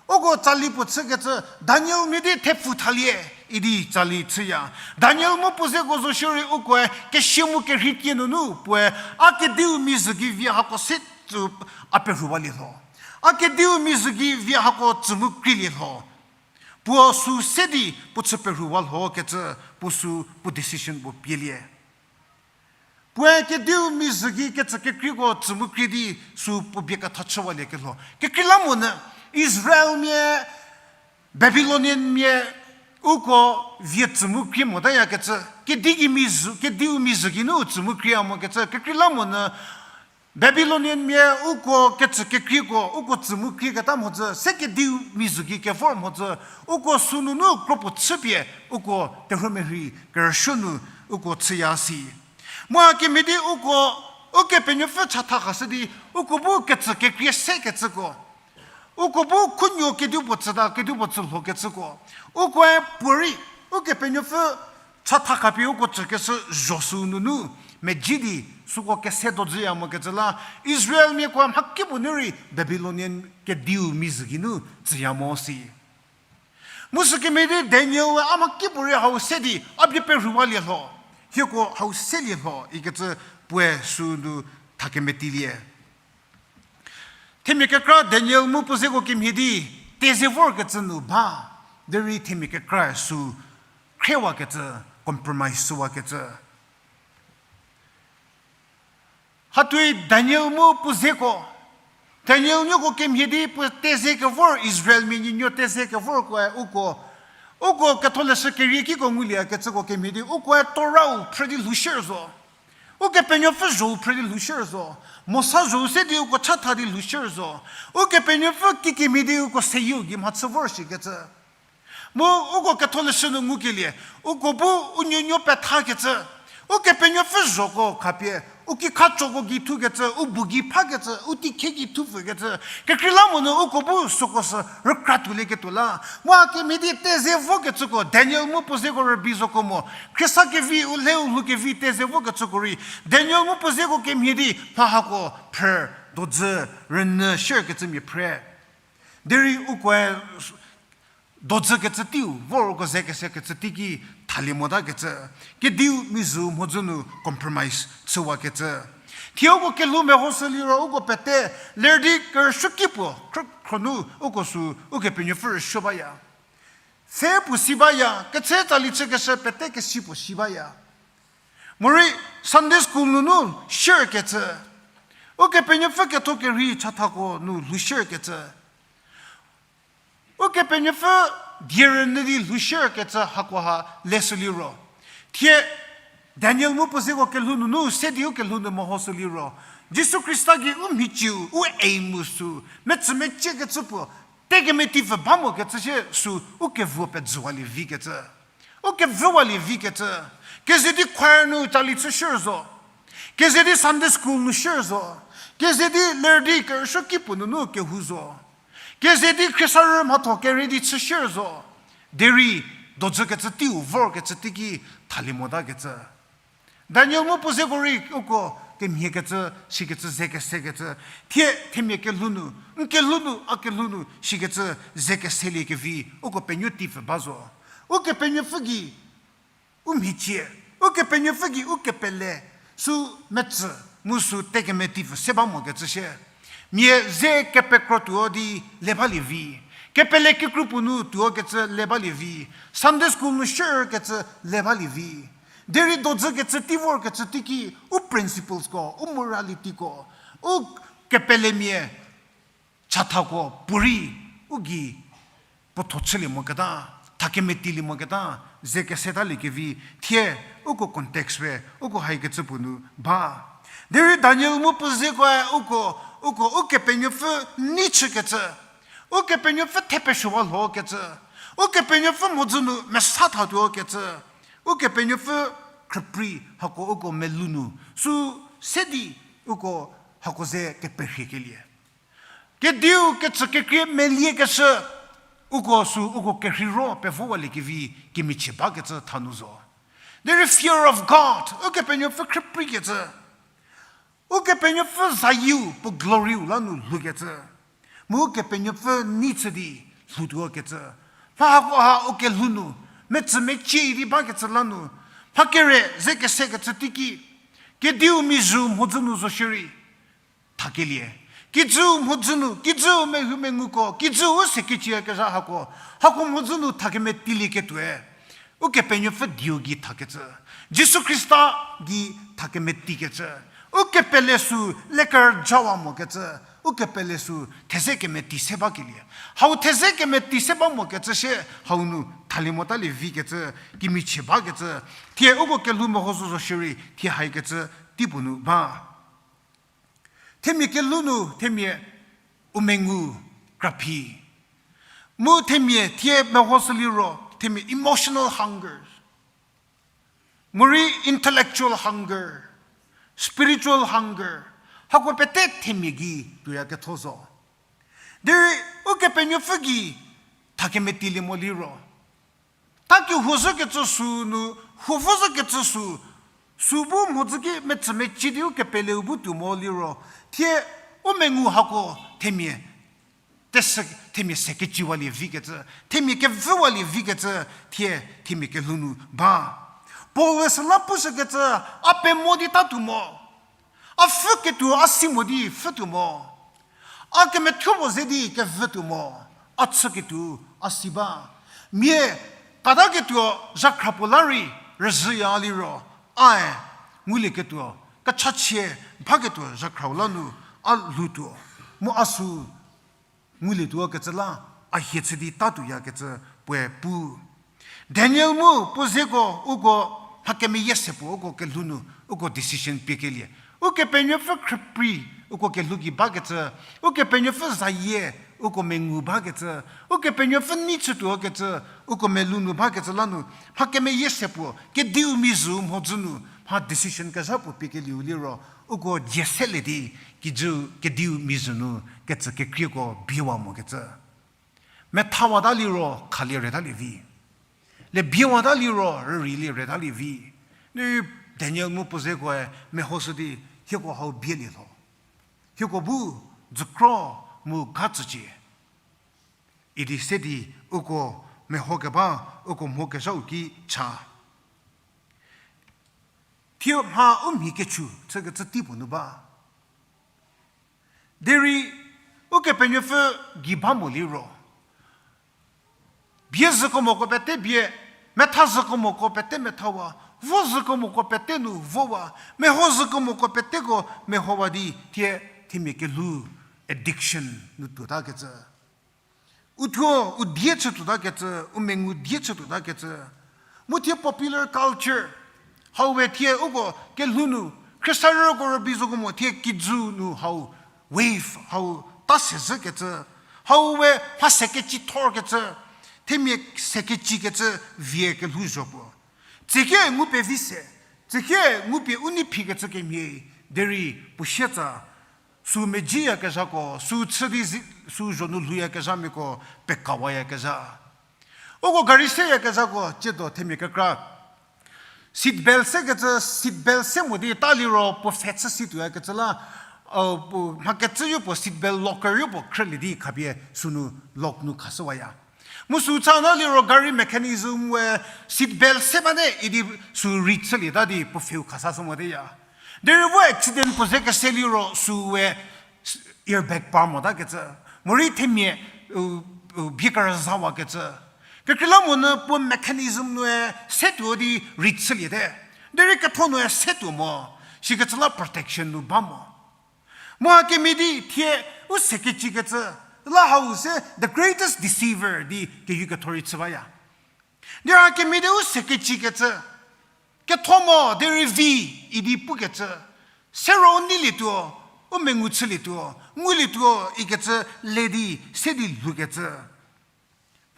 Uko tsali puo chükecü, Danielmia di thepfu thalie, idi tsali chüya. Daniel mu puo zeko zo shierei ukoe kesia mu kerhei tie nunu puoe, a kediu mizhü gei vi hako se tsü a perhuwalie lho. A kediu mizhü gei vi hako tsü mu kreilie lho. Puo sü se di puo chü perhuwa lhokecü, puo sü puo decision puo pielie. Puoe kediu mizhü gei kecü kekreiko tsü mu krie di sü puo bie ketha chüwalie kelho. Kekreilamonyü Israelmia, Babylonianmia uko vie tsü mu krie motayakecü, kedi gei mizhü, kediu mizhü gei nu tsü mu krie a mokecü, kekreilamonyü Babylonianmia uko kecü kekreiko, uko tsü mu krie keta mhodzü, se kediu mizhü gei kevor mhodzü, uko sünunu kropuo chüpie, uko terhuomerei kerüsuo nu uko chüya si. Mu hakemhie di uko, Ukepenuopfü chatha khashü di, uko bu kecü kekrie sekecüko, uko bu khunuo kedipuo tsüta, kedipuo tsü lhokecüko, ukoe puorei, Ukepenuopfü chatha khapie uko tsükeshü zho sünunu, mezhie di, süko kese dojüya mokecü la, Israelmiakoe mhakipuo nu rei Babylonian kediu mizhü gei nu tsüya mo si. Mu sükemhie di Daniel-e a mhakipuorei hau se di, a bie perhuwalie lho, hieko hau selie lho, ikecü puoe sünu thakemetilie. Themia kekra Daniel mu puo zeko kemhie di, teze vorkecü nu ba, derei themia kekra sü khriewakecü, compromise shüwakecü. Hatuoi Daniel mu puo zeko, Daniel nuoko kemhie di puo teze kevor, Israelmia nuonuo teze kevorkoe uko, uko ketholeshü keriekiko nguliekecüko kemhie di, ukoe Torah-u phrü di lhoushie zo. Ukepenuopfü zho-u phrü di lhoushie zo. Mosa zho-u se di uko chatha di lhoushie zo. Ukepenuopfü kikemhie di uko seyieu gei mhachü vor shikecü. Mu uko ketholeshü nu ngukelie, uko bu u nuonuo pethakecü, Ukepenuopfü zhoko khapie, u kikhachoko gei thukecü, u bu gei phakecü, u tikhie gei thupfükecü, kekreilamonyü uko bu süko sü rükra tuolieketuo la. Mu hakemhie di teze vokecüko, Daniel mu puo zeko rübei zoko mo, khriesa kevi, u lhou lhou kevi teze vokecüko rei, Daniel mu puo zeko kemhie di mha hako phrü, dojü, rünyü shierkecümia phre. Derei ukoe dojükecü teiu, vor uko ze kesekecü teiki thalie motakecü, kediu mizhü mhodzü nu compromise chüwakecü. Thie uko kelhou mehoshü liro uko pete ler di kerüsuoki puo khrükhro nu uko sü Ukepenuopfü rüsuo baya. Pfhe puo si baya, ketse tsali chükeshü pete kesi puo si baya. Morei Sunday school nunu shierkecü, Ukepenuopfü ketho kerhei chathako nu lhou shierkecü, Ukepenuopfü die rünyü di lhou shierkecü hakoha leshü liro, thie Daniel mu puo zeko kelhou nunu se di u kelhou nu mehoshü liro, Jisu Khrista gei u mhicieu u aim-u sü metsümeciekecü puo, tekemeti pfü ba mokecü sie sü u kevuo pejüwalie vikecü, u kevüwalie vikecü, keze di choir nu tsali chü shier zo, keze di Sunday school nu shier zo, keze di ler di kerüsuoki puo nunu kehou zo, keze di khriesarü mhatho kerei di chü shier zo, derei dojükecü teiu vorkecü teiki thalie motakecü. Daniel mu puo zeko rei uko kemhiekecü, sikecü ze kesekecü, thie themia kelhou nu, n kelhou nu, a kelhou nu sikecü ze keseliekevi uko penuo tei pfü ba zo. Ukepenuopfü gei u mhicie, Ukepenuopfü gei u kepele, sü metsü, mu sü tekemeti pfü se ba mokecü shie. Mia ze kepekro tuo di le balie vi, kepele kikru puo nu tuokecü le balie vi, Sunday school nu shierkecü le balie vi, derei dojükecü tei vorkecü teiki u principlesko, u moralityko, u kepelemia chathako puorei u gei puotho chülie moketa, thakemetilie moketa, ze kesetalie kevi, thie uko context we uko haikecü puo nu ba. Derei Daniel mu puo zekoe uko, uko Ukepenuopfü nei chükecü, Ukepenuopfü thepesuowa lhokecü, Ukepenuopfü mhodzü nu mesa thatuokecü, Ukepenuopfü khrüprei hako uko melou nu sü se di uko hako ze keperhiekelie. Kediu kecü kekrie meliekeshü, uko sü uko kerheiro pevowaliekevi kemichie bakecü thanu zo. Derei fear of God, Ukepenuopfü khrüpreikecü, Ukepenuopfü zayieu puo gloryu la nu lhoukecü, mu Ukepenuopfü nei chü di lhoutuokecü, mha hakoha u kelhou nu metsümecie di bakecü la nu, mha kere ze kesekecü teiki, kediu mizhü mhodzü nu zo shierei thakelie. Kijüu mhodzü nu, kijüu mehoumenguko, kijüu u se keciyakezha hako, hako mhodzü nu thakemetilieketuoe Ukepenuopfü dieu gei thakecü, Jisu Khrista gei thakemetikecü, ukepele sü lekerjawa mokecü, ukepele sü theze kemeti se bakelie. Hau theze kemeti se ba mokecü shie hau nu thalie motalie vikecü, kemichie bakecü, thie uko kelhou mehoshü zo shierei thie haikecü teipuo nu ba. Themia kelhou nu themia u mengu kraphi. Mu themia thie mehoshü liro themia emotional hunger, morei intellectual hunger, spiritual hunger, hako pete themia gei tuoyaketho zo. Derei Ukepenuopfü gei thakemetilie mo liro, ta kehou zhükecü sü nu, huo vo zhükecü sü, sü bu mhodzü ki metsümecie di ukepeleu bu tuo mo liro, thie u mengu hako themia, themia se keciwalie vikecü, themia kevüwalie vikecü, thie themia kelhou nu ba. Paul-e süla pushükecü, a pemo di tatuo mo, a pfhüketuo a si mo di pfhütuo mo, a kemethuo puo ze di kevütuo mo, a chüketuo a si ba. Mia kataketuo zhakhra puo la rei rüzhüya liro, ae ngulieketuo kechachie baketuo zhakhrau la nu a lhoutuo, mu a sü ngulietuo kecü la a hie chü di tatuoyakecü puoe pu. Daniel mu puo zeko uko mha kemeyie se puo uko kelhou nu uko decision piekelie. Ukepenuopfü khrüprei uko kelhou gei bakecü, Ukepenuopfü zayie uko mengu bakecü, Ukepenuopfü nei chütuokecü uko melou nu bakecü la nu, mha kemeyie se puo kediu mizhü mhodzü nu mha decision kezha puo piekelieu liro, uko die selie di kijü kediu mizhü nu kecü kekrieko biewa mokecü. Methawata liro khalie retalie vi. Le biewata liro rüreilie retalie vi. Ni Daniel mu puo zekoe mehoshü di, hieko hau bielie lho. Hieko bu dzükro mu ga tsücie, idi se di uko mehokeba, uko mhokezhau ki cha. Thie mha u mhi kechu chükecü tei puo nu ba. Derei Ukepenuopfü gei ba mo liro, bie zhükemoko pete bie, metha zhükemoko pete methawa, vo zhükemoko pete nu vowa, meho zhükemoko peteko mehowa di thie themia kelhou addiction nu tuotakecü. Uthuo u die chütuotakecü, u mengu die chütuotakecü. Mu thie popular culture hau we thie uko kelhou nu, Khristarüko rübei zoko mo thie kijü nu hau wave hau ta se zhükecü. Hau we mha se kecithorkecü, themia se kecikecü vie kelhou zho puo. Tsiekie ngu pevi se, tsiekie ngu pie u nei phikecü kemhie, derei puo sietsa, sü medziyakezhako, sü chü di zi-, sü zho nu lhouyakezhamiako, pekawayakezha. Uko gari seyakezhako, tsiedo themia kekra seat belt sekecü, seat belt se mo di ta liro puo pfhe chü si tuoyakecü la, mha kecü yo puo seat belt locker yo puo khrülie di khapie sünu lock nu khashüwaya. Mu sü cha na liro gari mechanism we seat belt se bate idi sü ri chülieta di puo pfheu khasashü moteya. Derei vo accident puo ze kese liro sü we airbag par motakecü. Morei themia bie kerüzawakecü. Kekreilamonyü puo mechanism nue se tuo di ri chüliete. Derei ketho nue se tuo mo. Sikecü la protection nu ba mo. Mu hakemhie di thie u se kecikecü, la hau se the greatest deceiver di keyu ketho rei chü baya. Derei hakemhie di u se kecikecü, ketho mo derei vi idi pukecü, sero u neilietuo, u mengu chülietuo, ngulietuo ikecü le di se di lhoukecü.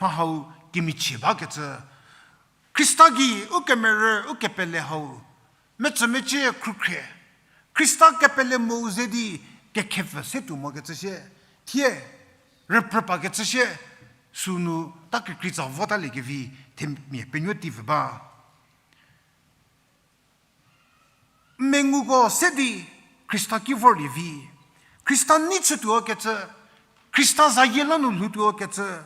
Mha hau kemichie bakecü. Khrista gei u kemerü u kepele hau metsümecie khrukhrie. Khrista kepele mo ze di kekhepfü se tuo mokecü sie, thie rüprü pakecü sie, sünu ta kekreitsa votaliekevi themia penuo tei pfü ba. Menguko se di Khrista ki vorlie vi. Khrista nei chütuokecü, Khrista zayie la nu lhoutuokecü,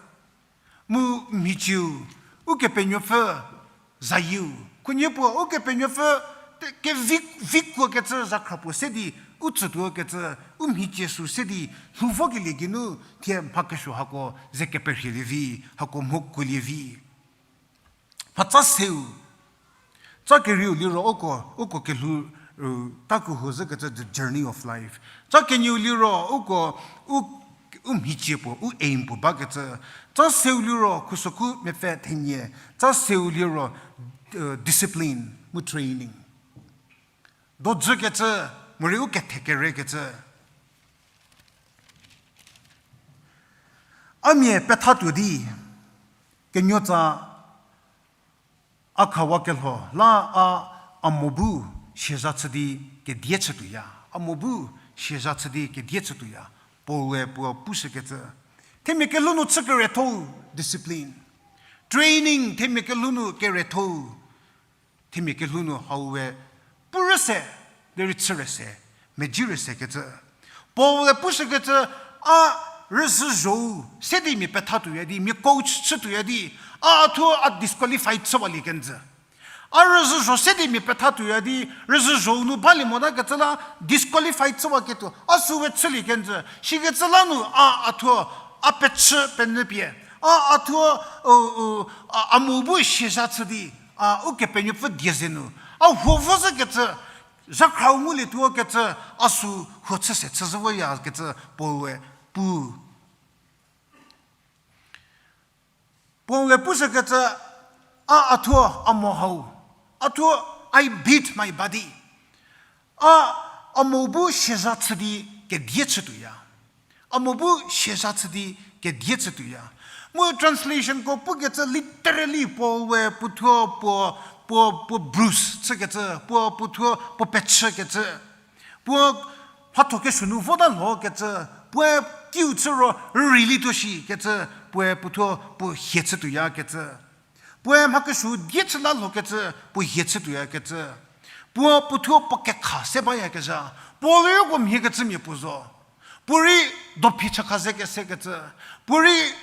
mu mhicieu Ukepenuopfü zayieu khunhie puo Ukepenuopfü kevi, vikuokecü zhakhra puo se di u tsütuokecü, u mhicie sü se di lhou vokelie geinu thie mha kesuo hako ze keperhielie vi, hako mhokuolie vi. Mhatsa seu, tsa kerieu liro uko, uko kelhou, u, ta kehou zhükecü the journey of life. Tsa kenieu liro uko, u, u mhicie puo, u aim puo bakecü. Tsa seu liro khusokhu mepfü thenie. Tsa seu liro, discipline mu training. Dojükecü, morei u kethekerekecü. A mia pethatuo di, kenuotsa a khawakelho la a, a mo bu siezha chü di kedie chütuoya, a mo bu siezha chü di kedie chütuoya, Paul-e puo pushükecü. Themia kelhou nu chü keretho discipline. Training themia kelhou nu keretho. Themia kelhou nu hau we pu rüse, derei chü rüse, meji rüsekecü. Paul-e pushükecü, a rüzhü zho-u se di mia pethatuoya di, mia coach chütuoya di, a thuo a disqualified chüwalie kenjü. A rüzhü zho se di mia pethatuoya di, rüzhü zho-u nu balie motakecü la disqualified chüwaketuo, a sü we chülie kenjü. Sikecü la nu a, a thuo, a pechü penyü pie, a, a thuo, u, u, a, a mo bu siezha chü di, a, Ukepenuopfü die ze nu, a huo vo zhükecü, zhakhra-u ngulietuokecü, a sü huo chü se chü zhü voyakecü Paul-e pu. Paul-e pushükecü, a, a thuo a mo hau, a thuo, I beat my body. A, a mo bu siezha chü di kedie chütuoya. A mo bu siezha chü di kedie chütuoya. Mu translationko pukecü literally Paul-e puothuo puo, puo, puo bruise chükecü, puo, puothuo puo pechükecü. Puo mhatho kesuo nu vota lhokecü, puoe kiu chü ro rüreilietuo shikecü, puoe puothuo puo hie chütuoyakecü. Puoe mha kesuo die chü la lhokecü, puo hie chütuoyakecü. Puo puothuo puo kekha se bayakezha. Paul-e uko mhiekecümia puo zo. Puo rei dophi chakha ze kesekecü. Puo rei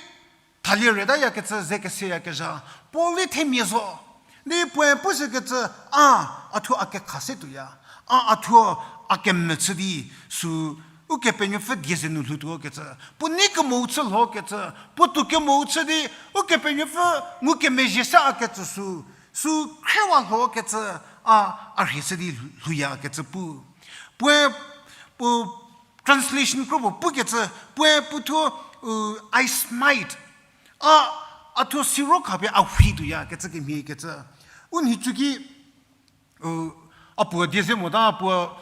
thalie retayakecü ze keseyakezha. Paul-e themia zo. Di puoe pushükecü, a, a thuo a kekha se tuoya. A, a thuo a kemechü di, sü, Ukepenuopfü die ze nu lhoutuo kecü. Puo nei kemou chü lho kecü. Puo tuo kemou chü di, Ukepenuopfü ngukemezhie se a kecü sü. Sü khriewa lho kecü, a, a rhie chü di lhouya kecü pu. Puoe, puo translation kro puo pukecü, puoe puo thuo, u, I smite. A, a thuo siro khapie a hui tuoya kecü kemhie kecü. U nhicu ki, u, a puo die ze mota, puo,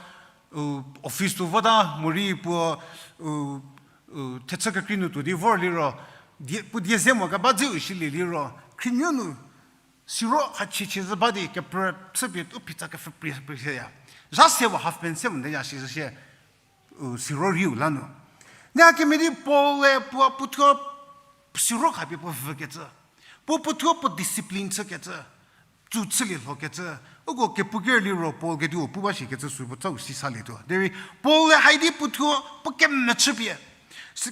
u, office tuo vota, morei puo, u, u, thechü kekrei nu tuo di vor liro, die, puo die ze mo keba dzeu shilie liro, khrinuo nu, siro hachie chie zü ba di keprü chüpie u phitsa kepfhü prie, prie seya. Zha se wa half pant se mo ndeya shi zü shie, u, siro riu la nu. Nia kemhie di Paul-e puo, puo thuo siro khapie puo vükecü. Puo, puo thuo puo discipline chükecü. Tsu chülie lhokecü. Uko kepu ker liro Paul kediu pu ba shikecü sü puo tsau si salietuo. Derei Paul-e haidi puo thuo puo kemechüpie.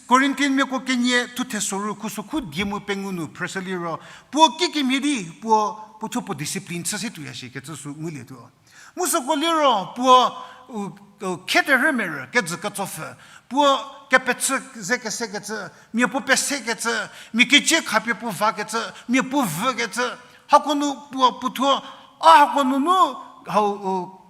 Corinthianmiako kenie thuthe soru khusokhu die mu pengou nu phrüshü liro. Puo kikemhie di puo, puo thuo puo discipline chü se tuoya shikecü sü ngulietuo. Mu süko liro puo, u, u, kheterhü merü kejü ketsopfü, puo kepechü ze kesekecü, mia puo pesekecü, mia kecie khapie puo vakecü, mia puo vükecü, hako nu puo, puo thuo, a hako nunu, hau, u,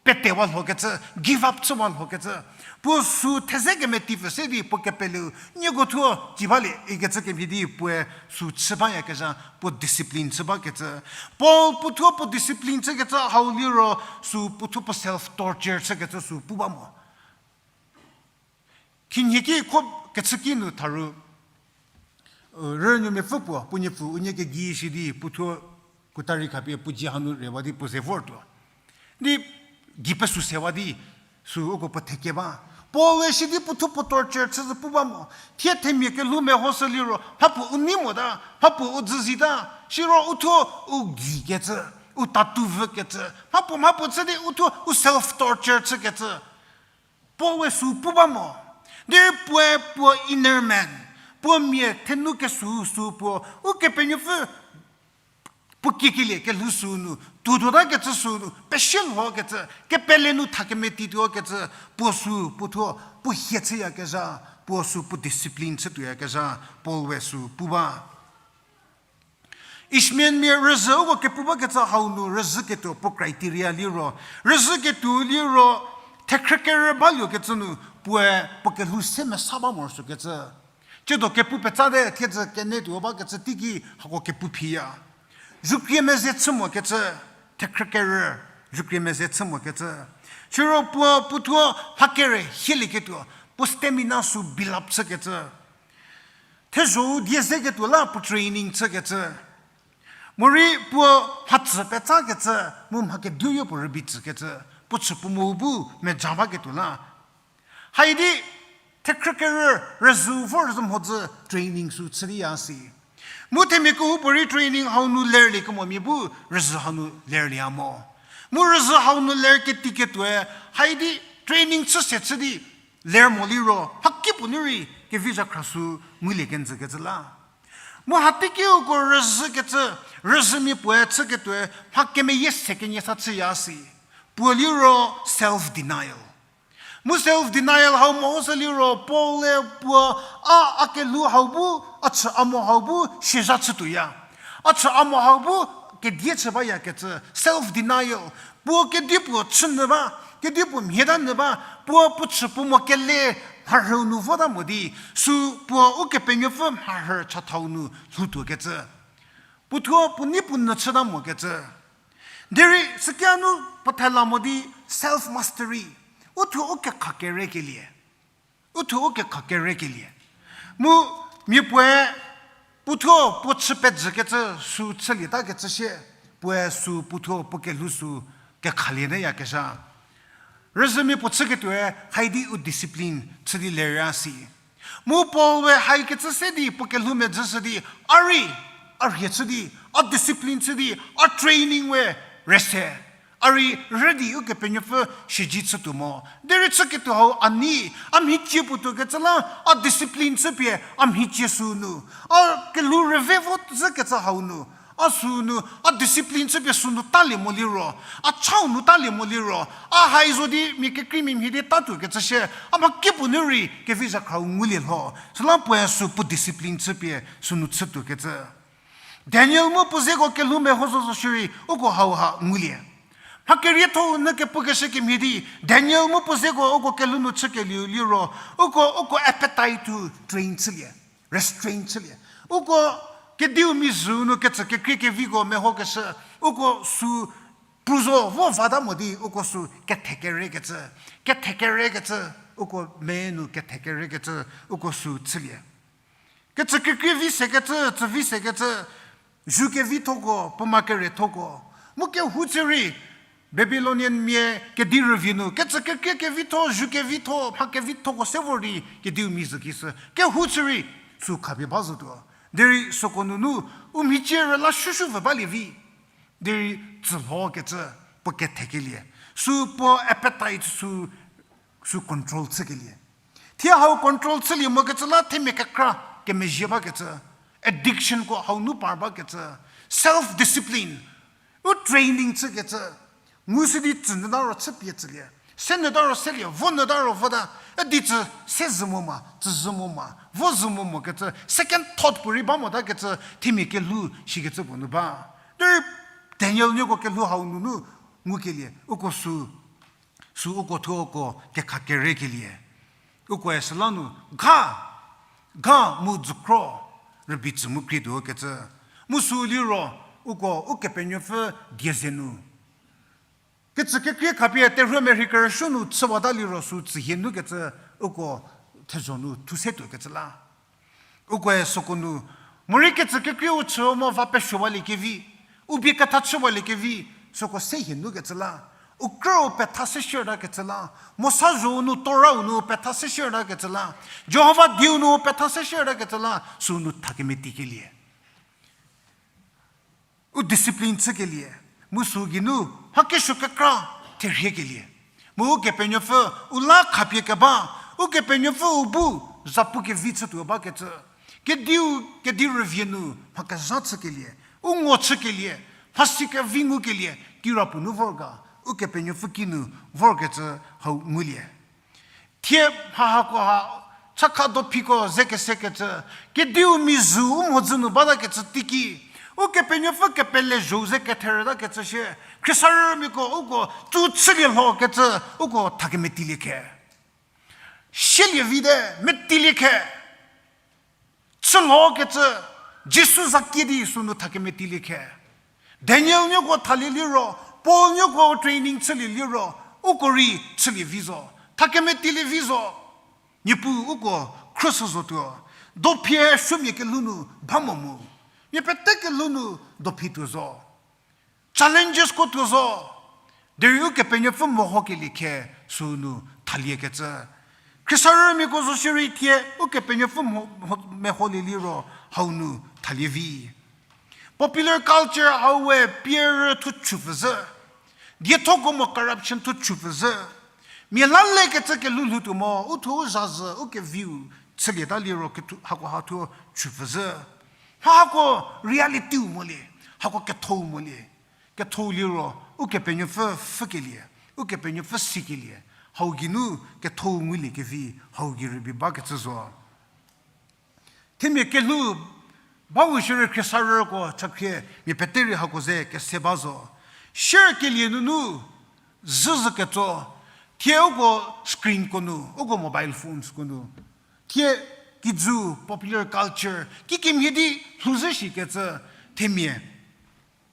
petewa lhokecü, give up chüwa lhokecü. Puo sü theze kemetivü se di puo kepeleu, nieko thuo ci balie ikecü kemhie di puoe sü chü bayakezha, puo discipline chü bakecü. Paul puo thuo puo discipline chükecü hau liro sü puo thuo puo self torture chükecü sü pu ba mo. Khinhie ki kho kechü ki nu tharu, rünuomiapfü puo, puo niepfu unie kegei shi di puo thuo kuta rei khapie puo dzie hanu rewa di puo ze vortuo. Di gei pesü sewa di sü uko puo theke ba. Paul-e shi di puo thuo puo torture chü zü pu ba mo. Thie themia kelhou mehoshü liro, mhapuo u nei mota, mhapuo u dzü zita, siro u thuo u geikecü, u tatu vükecü, mhapuo mhapuo chü di u thuo u self torture chükecü. Paul-e sü pu ba mo. Derei puoe puo inner man, puo mia thenu kesü sü puo, Ukepenuopfü puo kikelie kelhou sü nu, tuotuota kecü sü nu, pesie lhokecü, kepele nu tha kemetituo kecü, puo sü puo thuo, puo hie chüyakezha, puo sü puo discipline chü tuoyakezha, Paul-e sü pu ba. Ishmaelmia rüzhü uko kepu bakecü hau nu rüzhüketuo puo criteria liro, rüzhüketuo liro, thekhrü kerü baluokecü nu, puoe puo kelhou se mesa ba morosuokecü. Tsiedo kepu petsate thiedzü kenetuo bakecü teiki hako kepu phiya. Zukrie meze chü mokecü, thekhrü kerü, zukrie meze chü mokecü. Siro puo puo thuo mha kere hielieketuo, puo stamina sü build up chükecü. Thezho-u die zeketuo la puo training chükecü. Morei puo mhatsü petsakecü, mu mha kediu yo puo rübei tsükecü, puo chü puo mo bu meja baketuo la. Haidi, thekhrü kerü rüzhü vor zü mhodzü training sü chü di ya si. Mu themia kehoupuorei training hau nu lerlie kemomia bu rüzhü hau nu lerlie a mo. Mu rüzhü hau nu ler ketiketuoe, haidi training chü se chü di ler mo liro, mhakipuo nu rei kevi zhakhra sü ngulie kenjükecü la. Mu hateikiuko rüzhükecü, rüzhümia puoe chüketuoe, mha kemeyie se kenie sa chüya si. Puo liro self-denial. Mu self-denial hau mo sü liro, Paul-e puo a, a kelhou hau bu, a chü a mo hau bu, siezha chütuoya. A chü a mo hau bu, kedie chü bayakecü, self-denial. Puo kedipuo chünyü ba, kedipuo mhieta nyü ba, puo puo chü puo mo kele mharhüu nu vota mo di, sü puo Ukepenuopfü mharhü chathau nu lhoutuokecü. Puo thuo puo nei puo nyü chüta mokecü. Derei sükia nu puo thela mo di self mastery. U thuo u kekha kerekelie. U thuo u kekha kerekelie. Mu mia puoe puo thuo puo chü pejükecü sü chülietakecü sie, puoe sü puo thuo puo kelhou sü kekhalie te yakezha. Rüzhümia puo chüketuoe haidi u discipline chü di lerya si. Mu Paul we haikecü se di puo kelhou medzü shü di, a rei, a rhie chü di, a discipline chü di, a training we rese. A rei rüdi Ukepenuopfü shiji chütuo mo. Derei chüketuo hau a nei, a mhicie puo tuokecü la, a discipline chüpie, a mhicie sü nu. A kelhou rüve vo zhükecü hau nu. A sünu, a discipline chüpie sünu talie mo liro, a chau nu talie mo liro, a hai zo di mia kekreimia mhie di tatuo kecü shie, a mha kiepuo nu rei kevi zhakhra-u ngulie lho. Süla puoe sü puo discipline chüpie sünu chütuo kecü. Daniel mu puo zeko kelhou meho zo zo shierei uko hauha ngulie. Mha kerietho-u nyü kepukeshü kemhie di, Daniel mu puo zeko uko kelhou nu chükelieu liro, uko, uko appetite-u train chülie, restrain chülie. Uko kediu mizhü nu kecü kekrie keviko mehokeshü, uko sü pruzo vo vata mo di, uko sü kethekere kecü, kethekere kecü, uko me nu kethekere kecü, uko sü chülie. Kecü kekrie vi sekecü, tsü vi sekecü, zu kevithoko, puoma kerethoko. Mu kehou chü rei, Babylonian mia kedi rüvie nu, kecü kekrie kevitho, zu kevitho, mha kevithoko se vor di kediu mizhü kishü. Kehou chü rei, sü khapie ba zotuo. Derei süko nunu, u mhicie rüla shushupfü balie vi. Derei tsülho kecü, puo kethekelie. Sü puo appetite sü, sü control chükelie. Thie hau control chülie mokecü la themia kekra kemezhie bakecü, addictionko hau nu par bakecü, self discipline, u training chükecü, ngu sü di tsü nyü ta ro chüpie tsülie, se nyü ta ro selie, vo nyü ta ro vota, üdi tsü se zhü mo ma, tsü zhü mo ma, vo zhü mo mokecü, second thought puorei ba motakecü, themia kelhou shikecü puo nu ba. Derei Daniel nieko kelhou hau nunu ngukelie, uko sü, sü uko thuo uko kekha kerekelie. Ukoe süla nu, ga, ga mu dzükro, rübei tsü mu krietuo kecü. Mu sü liro, uko Ukepenuopfü die ze nu. Kecü kekrie khapie terhuo merhei kerüsuo nu chüwata liro sü tsühie nu kecü uko thezho nu thu se tuo kecü la. Ukoe süko nu, morei kecü kekrie u chü mo va pesuowaliekevi, u bie ketha chüwaliekevi, süko se hie nu kecü la. U krüu petha se shierta kecü la. Mosa zho-u nu, Torah-u nu petha se shierta kecü la. Jihova dieu nu petha se shierta kecü la, sü nu thakemetikelie. U discipline chükelie, mu sü geinu mha kesuo kekra therhiekelie. Mu Ukepenuopfü u la khapie keba, Ukepenuopfü u bu zapu kevi chütuo bakecü. Kediu, kedi rüvie nu mha kezha chükelie, u ngo chükelie, mhasi kevi ngukelie, kirapuo nu vor ga, Ukepenuopfü kinu vorkecü hau ngulie. Thie mha hakoha, chakha dophiko ze kesekecü, kediu mizhü u mhodzü nu batakecü teiki, Ukepenuopfü kepele zho-u ze ketherütakecü shie, khriesarümiako uko tsu chülie lho kecü, uko thakemetilie khe. Sielie vite, metilie khe. Chülhokecü, Jisu za kie di sünu thakemetilie khe. Daniel nieko thalie liro, Paul nieko training chülie liro, uko rei chülie vi zo, thakemetilie vi zo. Niepuu uko khrüshü zotuo. Dophie supuomia kelhou nu ba mo mu, mia pete kelhou nu dophi tuo zo. Challengesko tuo zo, derei Ukepenuopfü mehokelie khe sünu thaliekecü. Khriesarümiako zo shierei thie Ukepenuopfü mo-, mo-, meholie liro hau nu thalie vi. Popular culture hau we pierü thu chupfü zhü. Diethoko mo corruption thu chupfü zhü. Mia la lekecü kelhou lhou tuo mo, u thuo u zha zhü, u keviu chülieta liro kethu-, hakoha thuo chupfü zhü. Mha hako reality-u molie, hako kethou molie. Kethou liro, Ukepenuopfü pfhükelie, Ukepenuopfü sikelie, hau geinu kethou ngulie kevi, hau gei rübei bakecü zo. Themia kelhou, bau shierei khriesarüko chakhrie mia pete rei hako ze kese ba zo. Share kelie nunu, zhüzhü ketso, thie uko screenko nu, uko mobile phonesko nu, thie kijü popular culture kikemhie di lhouzhü shikecü themia.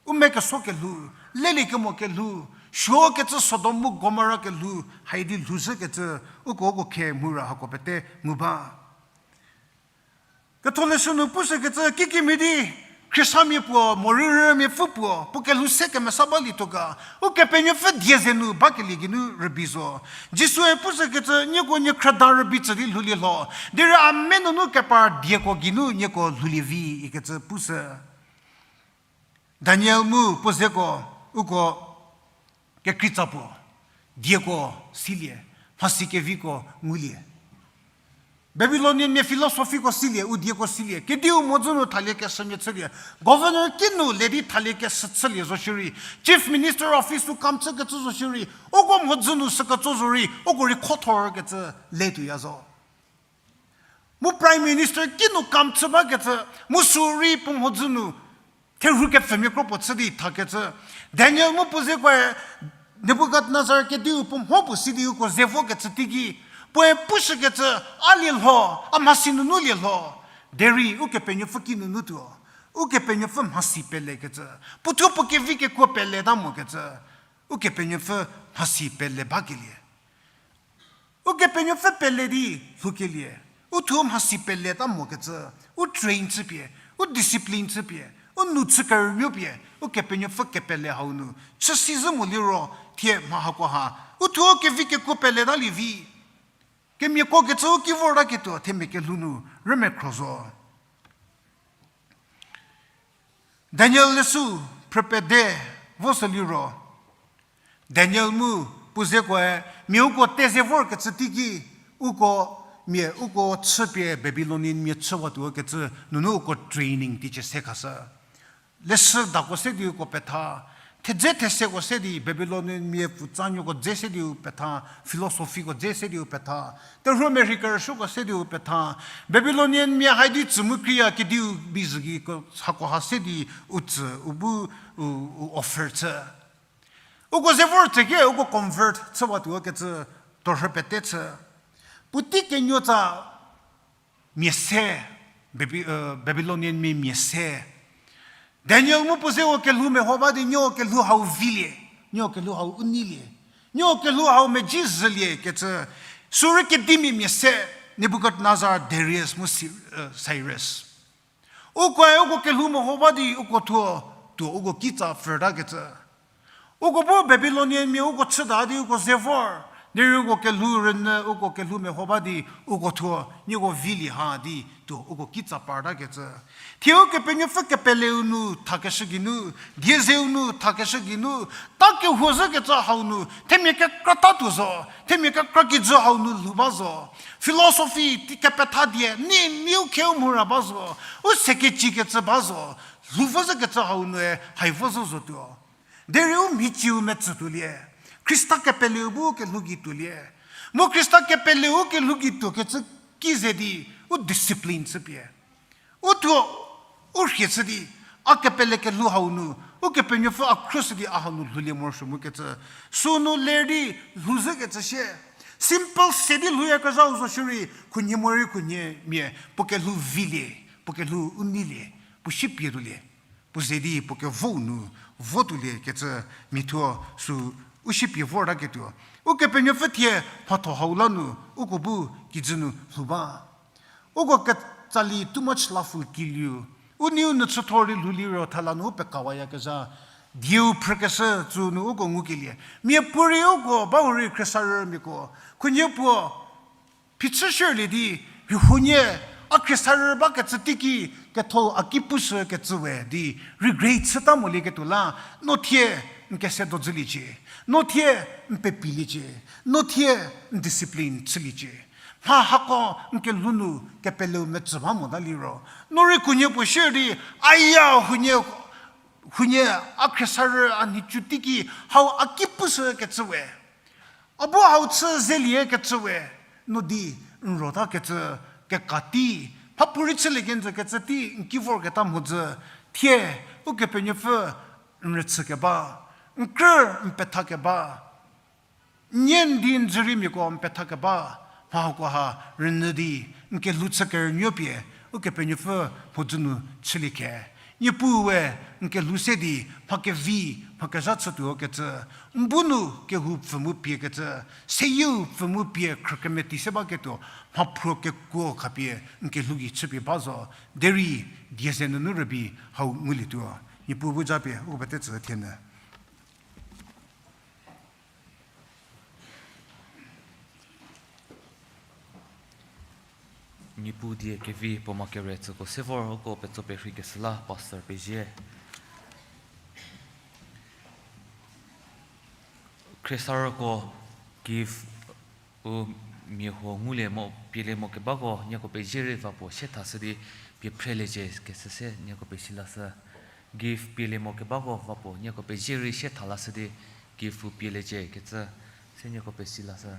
U me keso kelhou, lelie kemo kelhou, suokecü Sodom mu Gomora kelhou, haidi lhouzhükecü, uko uko khe mura hako pete ngu ba. Ketholeshü nu pushükecü kikemhie di, Khristamia puo, morei rümiapfü puo, puo kelhou se kemesa balietuo ga, Ukepenuopfü die ze nu bakelie geinu rübei zo. Jisue pushükecü, nieko nie khrüda rübei tsü di lhoulie lho, derei a me nunu kepar dieko geinu nieko lhoulie vi, ikecü pushü. Daniel mu puo zeko, uko kekreitsa puo, dieko silie, mhasi keviko ngulie. Babylonian mia philosophyko silie, u dieko silie, kediu mhodzü nu thaliekeshümia chülie, governor kinu le di thaliekeshü chülie zo shierei, chief minister officeu kam chükecü zo shierei, uko mhodzü nu sükecü zorei uko rei khothorkecü le tuoya zo. Mu prime minister kinu kam chü bakecü, mu sü rei puo mhodzü nu therhu kepfümia kro puo chü di thakecü. Daniel mu puo zekoe Nebukadnezar kediu puo mho puo si di uko ze vokecü teiki, puoe pushükecü, a lie lho, a mhasi nunu lie lho. Derei Ukepenuopfü kinunu tuo, Ukepenuopfü mhasi pelekecü, puothuo puo kevi kekuo peleta mokecü, Ukepenuopfü mhasi pele bakelie. Ukepenuopfü pele di lhoukelie, uthuo mhasi peleta mokecü, u train chüpie, u discipline chüpie, u nou chü kerünuopie, Ukepenuopfü kepele hau nu chüsi zhü mo liro, thie mha hakoha uthuo kevi kekuo peleta lievi. Kemiako kecü u ki vortaketuo themia kelhou nu rümekhro zo. Daniel leshü phrüpede vo sü liro, Daniel mu puo zekoe mia uko teze vorkecü teiki, uko mia uko chüpie Babylonian mia chüwatuo kecü nunu uko training teicie se khashü. Leshüdako se di uko petha, thedze theseko se di Babylonian mia pfutsanuoko dze se di u petha, philosophyko dze se di u petha, terhuo merhei kerüsuoko se di u petha, Babylonian mia hai di tsü mu kreiya kediu bizü gei ko hakoha se di u tsü u bu u, u offer chü. Uko ze vor tsüke uko convert chüwatuo kecü torhü pete chü. Puotei kenuotsa mia se, Baby-, Babylonian mia mia se. Daniel mu puo ze uko kelhou meho ba di nieko kelhou hau vilie, nieko kelhou hau u neilie, nieko kelhou hau medzi zhülie kecü, sürei kedimia mia se, Nebukadnezar, Darius mu Cyrus. Ukoe uko kelhou meho ba di uko thuo, tuo uko kitsa pfürtakecü. Uko bu Babylonian mia uko chüta di uko ze vor, derei uko kelhou rünyü uko kelhou meho ba di uko thuo nieko vilie ha di tuo uko kitsa partakecü. Thie Ukepenuopfü kepeleu nu thakeshü geinu, diezeu nu thakeshü geinu, ta kehuo zhükecü hau nu themia kekrata tuo zo, themia kekra kijü hau nu lhou ba zo. Philosophy ti kepetha die ni niu kheu mhura ba zo, u sekecikecü ba zo, lhou vo zhükecü hau nue hai vo zo zotuo. Derei u mhiciu metsütuolie, Khrista kepeleu bu kelhou gei tuolie. Mu Khrista kepeleu kelhou gei tuokecü ki ze di u discipline chüpie, u thuo u rhie chü di, a kepele kelhou hau nu Ukepenuopfü a khruoshü di a hau nu lhoulie morosuo mokecü, sünu ler di lhou zhükecü sie. Simple se di lhouyakezhau zo shierei khunhie morei khunhie mia puo kelhou vilie, puo kelhou u neilie, puo shipie tuolie, puo ze di puo kevou nu votuolie kecü mia thuo sü u shipie vortaketuo. Ukepenuopfü thie mhatho hau la nu uko bu kijü nu lhou ba. Uko ketsali too much lawful kiliu, u neiu nu chüthor di lhou liro thela nu u pekawayakezha dieu phrükeshü tsü nu uko ngukelie. Miapuorei uko ba hurei khriesarümiako khunhie puo phichü shierlie di, rei huonie a khriesarü bakecü teiki ketho a ki pushükecü we di regret chüta molieketuo la, no thie n kese dozhüliecie, no thie n pepiliecie, no thie n discipline chüliecie. Mha hako n kelhou nu kepeleu metsü ba mota liro, no rei khunhie puo shier di, aya huonie, huonie a khriesarü a nhicu teiki hau a ki pushükecü we, a bu hau chü zeliekecü we, no di n rotakecü kekati, mhapuorei chülie kenjü kecü tei n ki vorketa mhodzü, thie Ukepenuopfü n rüchükeba, n krü n pethakeba, n nie n di n züriemiako n pethakeba, mha hakoha rünyü di n kelhou chü kerünuopie Ukepenuopfü mhodzü nu chülie khe. Niepuue n kelhou se di mha kevi, mha kezha chütuo kecü, n bu nu kehou pfü mu piekecü, seyieu pfü mu pie khrükemeti se baketuo, mhaphruo kekuo khapie n kelhou gei chüpie ba zo, derei die ze nunu rübei hau ngulietuo. Niepuu bu japie uko pete tsü thienyü. Niepuu die kevi puo ma kere tsüko se vor uko petso perheikeshü la pastor pezie. Khriesarüko gift u mia huo ngulie mo pielie mo kebako nieko pezie rei va puo sie thashü di pie phreliecie kecü se nieko pesi lashü. Gift pielie mo kebako va puo nieko pezie rei sie tha lashü di gift-u pieliecie kecü se nieko pesi lashü.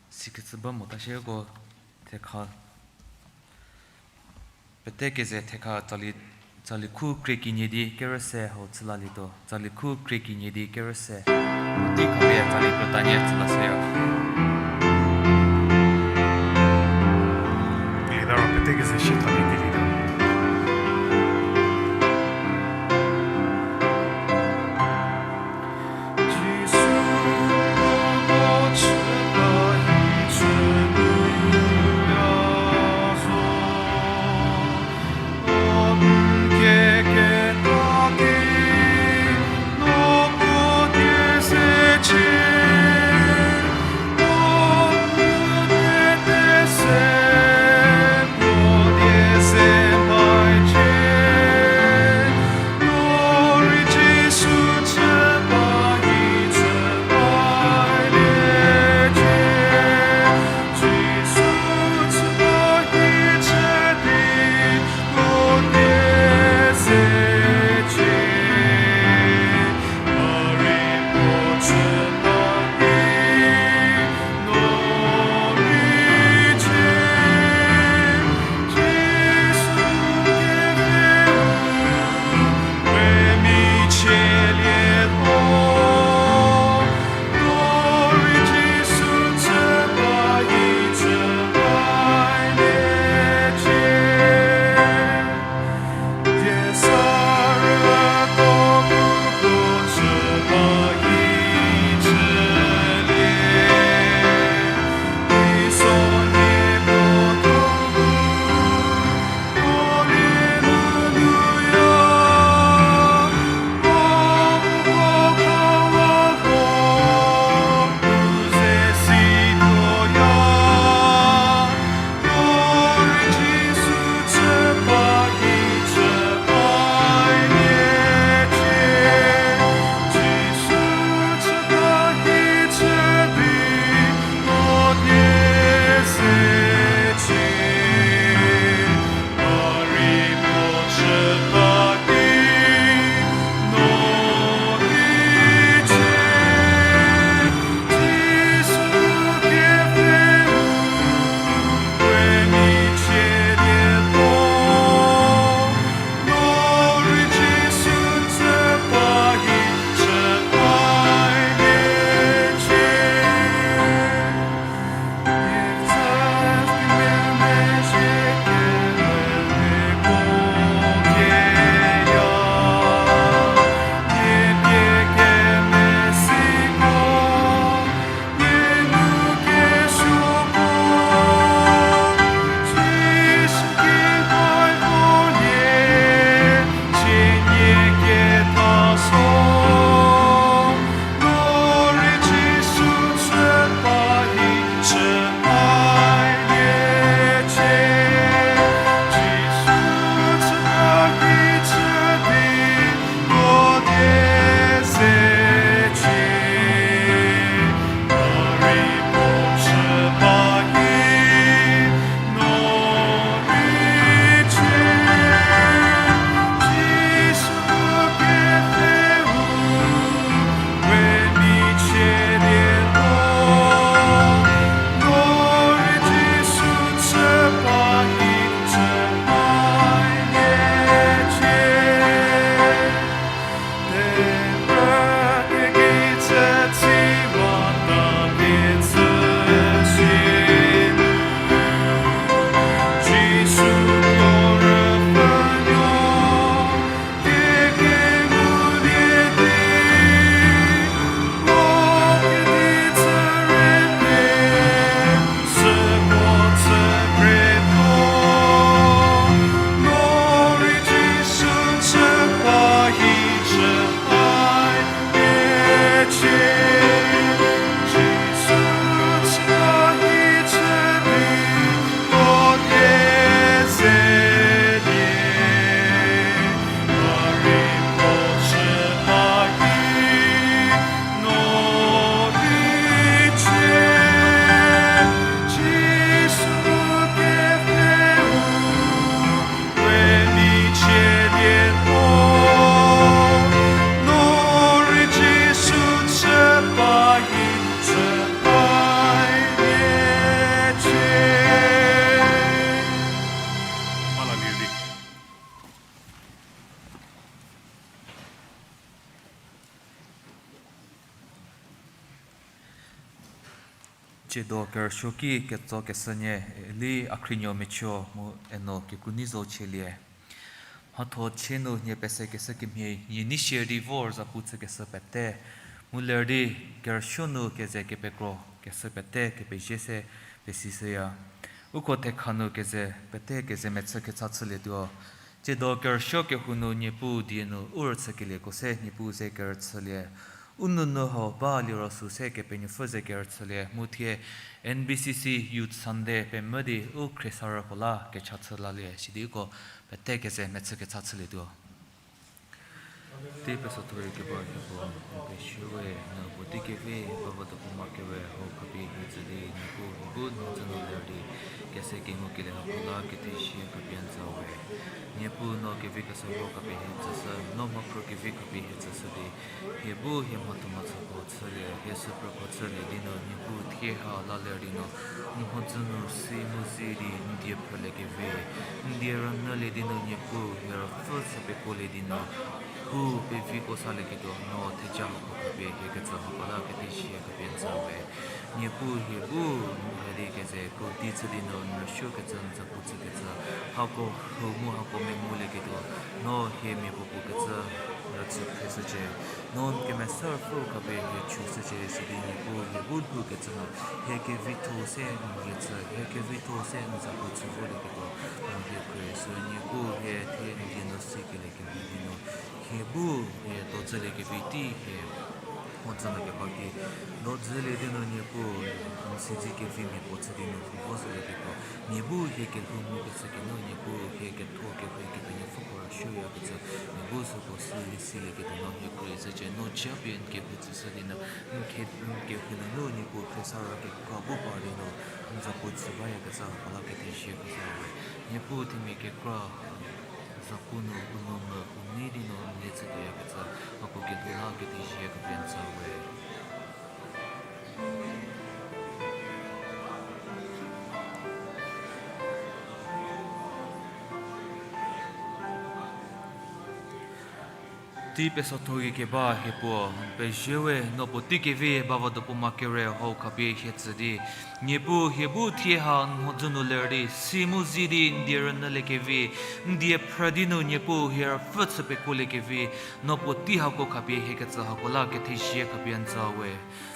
Sikecü ba mota shierko thekha. Pete keze thekha tsali, tsali khu krie kenie di kerüse hau chülalietuo. Tsali khu krie kenie di kerüse. Di khapie tsali krütanie chülashüya. Ida ro pete keze shie tha di di di. Tsiedo kerüsuo ki ketso keshü nie, eli a khrinuo mechüo mu eno kekuni zo chielie. Mhatho chie nu nie pesekeshü kemhie, nie nei sie di vor zapu chükeshü pete, mu ler di kerüsuo nu keze kepekro keshü pete kepezie se pesishüya. Uko thekha nu keze pete keze mechü kecha chülietuo. Tsiedo kerüsuo kehou nu Niepuu die nu u rüchükelieko se Niepuu ze kerüchülie. U nunu hau ba liro sü se Kepenuopfü ze kerüchülie. Mu thie N B C C Youth Sunday pemvü di u khriesarüko la kecha chü lalie. Sidi uko pete keze mechü kecha chülietuo. Tei pesothoe keba hieko, n pezie we, no puotei kevi, bavü dopuma kere hau khapie hie tsü di, Niepuu hieko bu n mhodzü nu ler di kese kengukelie hako la kethezie khapie n tsü we. Niepuu no kevi kesa ro khapie hie tsüshü, no mhaphruo kevi khapie hie tsüshü di, hie bu hie mhathomhachüko chülie, hie süphrüko chülie di nu Niepuu thie ha la ler di nu, n mhodzü nu si mu zi di n die phrülie kevi, n die rünyülie di nu Niepuu hie rüpfü chü pekuolie di nu, hu peviko salieketuo no theja hako khapie hie ketsü hako la kethezie khapie n tsü we. Niepuu hie bu n hedi keze krodi chü di nu n rüsuokecü n zapu chükecü hako hou mu hako mengulieketuo no hie mia puopuo kecü rüchü phre shücie. No n kemesa pfü khapie hie chü shücie sidi Niepuu hie bu lhoukecü nu hie kevitho se n lie chü, hie kevitho se n zapu chü volieketuo no hie khrie shü. Niepuu hie thie n die nu sikelie kemhie di nu hie bu hie dodzülie kevi tei hie mhodzü nu keba ki dodzülie di nu Niepuu n siedzi kevimia puo chü di nu lhou vo zhülieketuo, mia bu hie kelhou ngukecü ki nu Niepuu hie ketho kerhei Kepenuopfü puo rüsuoyakecü, mia bu süko si silieketuo no hie khrie shücie. No japie n kehou tsüshü di nu n kehou nunu Niepuu khriesarü kekra bu par di nu n zapu chü bayakecü hako la kethezie khashü we. Niepuu themia kekra zapu nu u nou mu u nei di nu n lie chütuoyakecü hako kelhou la kethezie khapie n tsü we. Tei pesothoe keba hie puo, n pezie we, no puotei kevi bavü dopuma kere hau khapie hie tsü di, Niepuu hie bu thie ha n mhodzü nu ler di si mu zi di n die rünyülie kevi, n die phrü di nu Niepuu hie rüpfü chü pekuolie kevi, no puotei hako khapie hie ketsü hako la kethezie khapie n tsü we.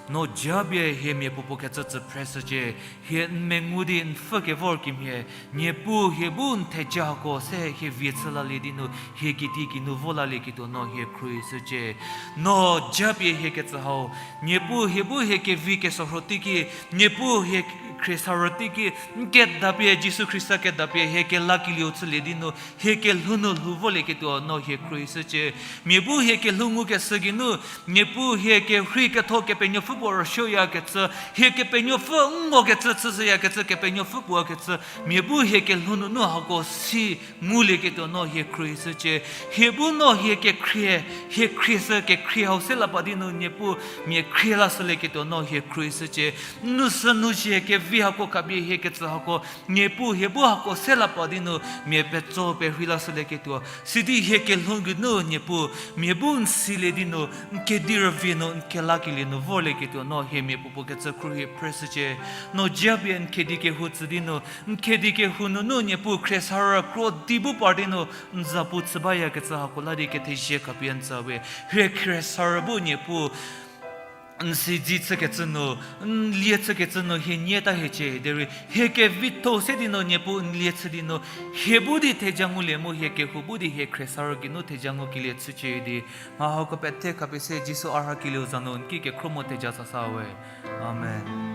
No japie hie mia puopuo kecü tsü phre shücie, hie n mengu di n pfhü kevor kemhie, Niepuu hie bu n theja hako se hie vie chü lalie di nu hie kiti kinu vo lalieketuo no hie khrie shücie. No japie hie ketsü hau, Niepuu hie bu hie kevi kesorho teiki, Niepuu hie khriesarü teiki, n kedapie Jisu Khrista kedapie hie kelakelieu chülie di nu hie kelhou nu lhou volieketuo no hie khrie shücie. Mia bu hie kelhou ngukeshü geinu, Niepuu hie kerhei ketho Kepenuopfü puo rüsuoyakecü, hie Kepenuopfü n ngokecü chüshüyakecü Kepenuopfü puo kecü, mia bu hie kelhou nunu hako si ngulieketuo no hie khrie shücie. Hie bu no hie kekhrie, hie khrieshü kekhrie hau se lapa di nu Niepuu mia khrie lashülieketuo no hie khrie shücie. N nu sü nu zie kevi hako khapie hie ketsü hako, Niepuu hie bu hako se lapa di nu mia petso perhei lashülieketuo. Sidi hie kelhou geinu Niepuu mia bu n silie di nu, n kedi rüvie nu, n kelakelie nu vorlieketuo no hie mia puopuo kecü khruohi phre shücie. No japie n kedi kehou tsü di nu, n kedi kehou nunu Niepuu khriesarü krodi bu par di nu, n zapu chü bayakecü hako la di kethezie khapie n tsü we. Hie khriesarü bu Niepuu n siedzi chükecü nu, n lie chükecü nu hie nie ta hiecie derei, hie kevitho se di nu Niepuu n lie chü di nu, hie bu di theja ngulie mu hie kehou bu di hie khriesarü geinu theja ngukelie chücie di, mha hako pete khapie se Jisu a rhakelieu za nu n ki kekhro mu theja sasa we. Amen.